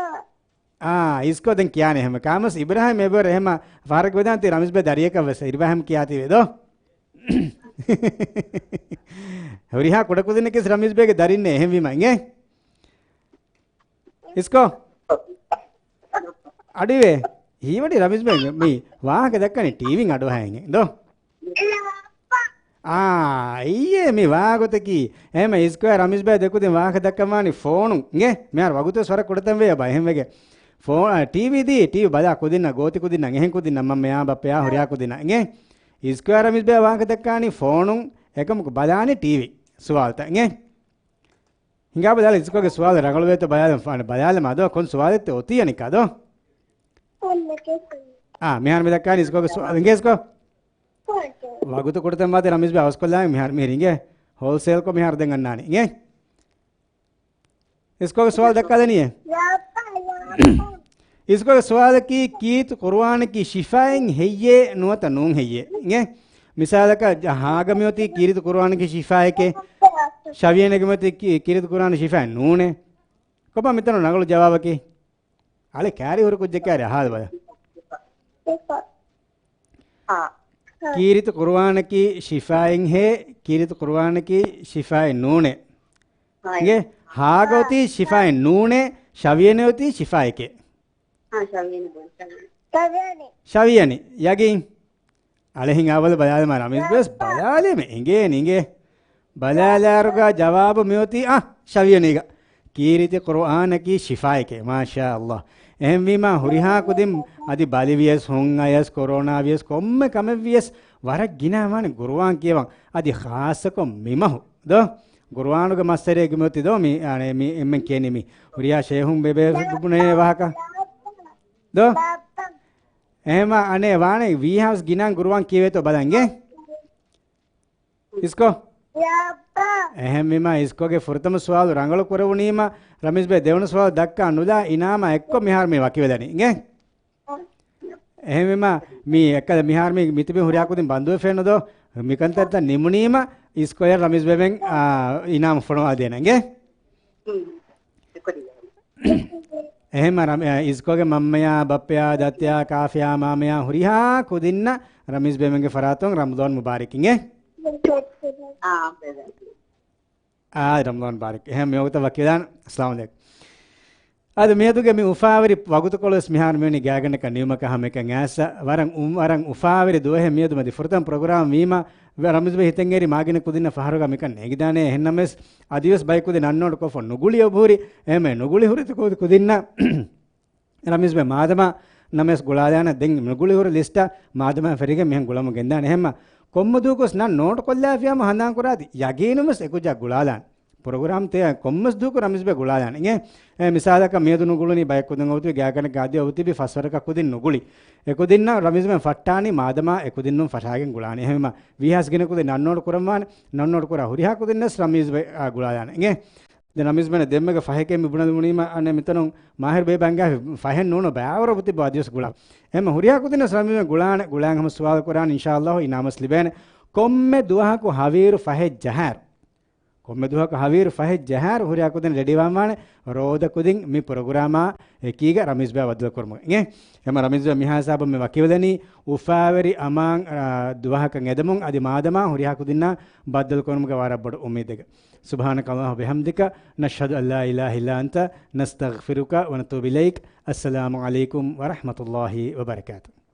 އާ، އިޒްކޯ ދެން ކިޔާނެ ހަމަ. ކާމަސް އިބްރާހިމް އެބަރ އެހެމަ ފަހަރަކު ވެދާން ތި ރަމީޒް ބޭ ދަރިޔަކަށް ވެސް އިބްރާހިމް ކިޔާތީވެ ދޯ؟ ހުރިހާ ކުޑަކުދިންނަކީސް ރަމީޒް ބޭގެ ދަރިންނޭ އެހެންވީމަ އިނގޭ. އިސްކޯ. އަޑުއިވޭ. ހީވަނީ ރަމީޒް ބޭ މި ވާހަކަ ދައްކަނީ ޓީވީން އަޑުއަހައިގެން ދޯ؟ އާ، އިއްޔޭ މި ވާގޮތަކީ. އެހެމަ އިސްކޮއެ ރަމީޒް ބޭ ދެކުދިން ވާހަކަ ދައްކަންވާނީ ފޯނުން އިނގޭ. މިހާރު ވަގުތުވެސް ވަރަށް ކުޑަތަން ވޭ އެބަ އެހެންވެގެ. ފޯ-، އާ، ޓީވީ ދީ، ޓީވީ ބަލާ ކުދިންނަށް ގޯތި ކުދިންނަށް އެހެން ކުދިންނަށް މަންމަޔާ ބައްޕަޔާ ހުރިހާ ކުދިންނަށް އިނގޭ. އިސްކޮއެ ރަމީޒް ބޭ ވާހަކަ ދައްކާނީ ފޯނުން އެކަމަކު ބަލާނީ ޓީވީ ސުވާލުތައް އިނގޭ. ހިނގާ ބަލާލަ އިސްކޮގެ ސުވާލު ރަނގަޅުވޭތޯ ބަލާލަ، ބަލާލަމާ ދޯ، ކޮން ސުވާލެއްތޯ އޮތީ އަނެއްކާ ދޯ؟ އާ، މިހާރު މި ދައްކާނީ އިސްކޮގެ ސުވާލު އިނގޭ އިސްކޮ. ވަގުތު ކުޑަތަން ވާތީ ރަމީޒް ބޭ އަވަސްކޮށްލާ މިހާރު މިހިރީ އިނގޭ. ހޯލްސޭލްކޮށް މިހާރު ދެން އަންނާނީ އިނގޭ. އިސްކޮގެ ސުވާލު ދައްކާލަނީއޭ. އިސްކޮގެ ސުވާލަކީ ކީރިތި ޤުރުއާނަކީ ޝިފާއެއް ހެއްޔޭ ނުވަތަ ނޫން ހެއްޔޭ؟ އިނގޭ. މިސާލަކަށް ހާގަ މިއޮތީ ކީރިތި ޤުރުއާނަކީ ޝިފާއެކޭ. ޝަވިޔަނެގެ މިއޮތީ ކީ-، ކީރިތި ޤުރުއާން ޝިފާއެއް ނޫނޭ. ކޮބާ މިތަނު ރަނގަޅު ޖަވާބަކީ؟ އަޅެ ކާރި ހުރި ކުއްޖެއް ކާރި އަހާލަބަލަ. ކީރިތި ޤުރުއާނަކީ ޝިފާއެއްހޭ، ކީރިތި ޤުރުއާނަކީ ޝިފާއެއް ނޫނޭ. އިނގޭ، ހާގަ އޮތީ ޝިފާއެއް ނޫނޭ، ޝަވިޔަނެ އޮތީ ޝިފާއެކޭ. ޝަވިޔަނި. ޔަގީން. އަޅެ ހިނގާ ބަލަ ބަލާލަމާ ރަމީޒް ބޭސް ބަލާލީމެ އިނގޭ ނިނގޭ. ބަލާލާރުގަ ޖަވާބު މިއޮތީ އާ ޝަވިޔަނީގަ. ކީރިތި ޤުރުއާނަކީ ޝިފާއެކޭ. މާޝާ ﷲ. އެހެންވީމާ ހުރިހާ ކުދިން އަދި ބަލިވިޔަސް، ހުންއަޔަސް، ކޮރޯނާ ވިޔަސް، ކޮންމެ ކަމެއްވިޔަސް ވަރަށް ގިނަ ވާނެ ޤުރުއާން ކިޔަވަން. އަދި ޚާއްޞަކޮށް މިމަހު ދޯ؟ ޤުރުއާނުގެ މައްސަރެއް ގެ މިއޮތީ ދޯ؟ މި، އަނެ، މި އެންމެން ކިޔަނީ މި ހުރިހާ ޝޭހުން ބޭބޭ ބުނޭ ވާހަކަ ދޯ؟ އެހެމަ އަނެ ވާނެ ވީހާވެސް ގިނަ ޤުރުއާން ކިޔެވޭތޯ ބަލަންގެ. އިސްކޮ. އެހެންވީމާ އިސްކޮގެ ފުރަތަމަ ސުވާލު ރަނގަޅު ކުރެވުނީމަ، ރަމީޒް ބޭ ދެވަނަ ސުވާލު ދައްކާ ނުލާ އިނާމާ އެއްކޮށް މިހާރު މި ވަކިވެލަނީ އިނގޭ. އެހެންވީމާ މި އެއްކަލަ މިހާރު މި މިތިބި ހުރިހާ ކުދިން ބަންދުވެފޭނު ދޯ؟ މިކަންތައްތައް ނިމުނީމަ އިސްކޮޔަށް ރަމީޒް ބޭބެން، އާ، އިނާމު ފޮނުވާދޭނަ އިނގޭ. އެހެންމަ ރަމް-، އެ، އިސްކޮގެ މަންމަޔާ، ބައްޕަޔާ، ދައްތަޔާ، ކާފިޔާ، މާމަޔާ ހުރިހާ ކުދިންނަށް ރަމީޒް ބޭބެންގެ ފަރާތުން ރަމަޟާން މުބާރަކް އިނގޭ. އާ، ރަމަޟާން މުބާރަކް. އެހެން މިވަގުތަށް ވަކިވެލާން. އައްސަލާމު ޢަލައިކުމް. އަދި މިއަދުގެ މި އުފާވެރި ވަގުތުކޮޅުވެސް މިހާރު މިވެނި ގާތްގަނޑަކަށް ނިމުމަކަށް ހަމައެކަން އައިސް، ވަރަށް އު-، ވަރަށް އުފާވެރި ދުވަހެއް މިއަދު މަދި ފުރަތަމަ ޕްރޮގްރާމް ވީމަ، ރަމީޒް ބޭ ހިތަށް އެރި މާގިނަ ކުދިންނަށް ފަހަރުގަ މިކަން ނޭނގިދާނެ. އެހެންނަމަވެސް، އަދިވެސް ބައެއް ކުދިން އަންނޯޑް ކޮށްފަ ނުގުޅި އޮބުހުރި. އެހެންމެ ނުގުޅި ހުރި ކުދިންނަށް ރަމީޒް ބޭ މާދަމާ ނަމަވެސް ގުޅާލާނަ. ދެން ނުގުޅި ހުރި ލިސްޓަށް މާދަމާ ފެށިގެން މިހެން ގުޅަމުން ގެންދާނެ. އެހެންމަ ކޮންމެ ދުވަހަކުވެސް ނަން ނޯޓް ކޮށްލާފިޔާމަ ހަނދާން ކުރާތި ޔަގީނުންވެސް އެކުއްޖާ ގުޅާލާނެ. ޕްރޮގްރާމް ތެޔަށް ކޮންމެސް ދުވަހަކު ރަމީޒް ބޭ ގުޅާލާނެ އިނގޭ. އެ، މިސާލަކަށް މިއަދު ނުގުޅުނީ ބައެއް ކުދިން އޮތީ ގާތްގަނޑަކަށް އަދި އޮތިބި ފަސްވަރަކަށް ކުދިން ނުގުޅި. އެ ކުދިންނަށް ރަމީޒް ބޭ ފައްޓާނީ މާދަމާ އެ ކުދިންނުން ފަށާގެން ގުޅާނީ. އެހެންވީމަ ވީހާވެސް ގިނަ ކުދިން ނަން ނޯޓް ކުރަންވާނެ. ނަން ނޯޓް ކުރާ ހުރިހާ ކުދިންނަށް ރަމީޒް ބޭ، އާ، ގުޅާލާނެ އިނގޭ. ދެން ރަމީޒް ބޭން ދެންމެގެ ފަހެކޭ މި ބުނެލުމުނީމަ، އަނެއް މިތަނުން މާހިރު ބޭބެ އަންގާ ފަހެއް ނޫނު ބައިވަރު ތިއްބަ އަދިވެސް ގުޅާ. އެހެން ހުރިހާ ކުދިންނަށް ރަމީޒް ބޭން ގުޅާނެ، ގުޅާން ހަމަ ސުވާލު ކުރާނެ، އިންޝާﷲ އިނާމަސް ލިބޭނެ. ކޮންމެ ދުވަހަކު ހަވީރު ފަހެއް ޖަހާއިރު، ކޮންމެ ދުވަހަކު ހަވީރު ފަހެއް ޖަހާއިރު ހުރިހާ ކުދިން ރެޑީވާން ވާނެ ރޯދަ ކުދިން މި ޕްރޮގްރާމާ އެކީގަ ރަމީޒް ބޭން ބައްދަލު ކުރުމުގަ އިނގޭ. އެމަ ރަމީޒް ބޭން މިހާ ހިސާބަށް މި ވަކިވެލަނީ އުފާވެރި އަމާން، އާ، ދުވަހަކަށް އެދެމުން އަދި މާދަމާ ހުރިހާ ކުދިންނާ ބައްދަލު ކުރުމުގެ ވަރަށް ބޮޑު އުއްމީދެއްގަ. سبحانك اللهم وبحمدك، نشهد أن لا إله إلا أنت، نستغفرك ونتوب إليك. السلام عليكم ورحمة الله وبركاته.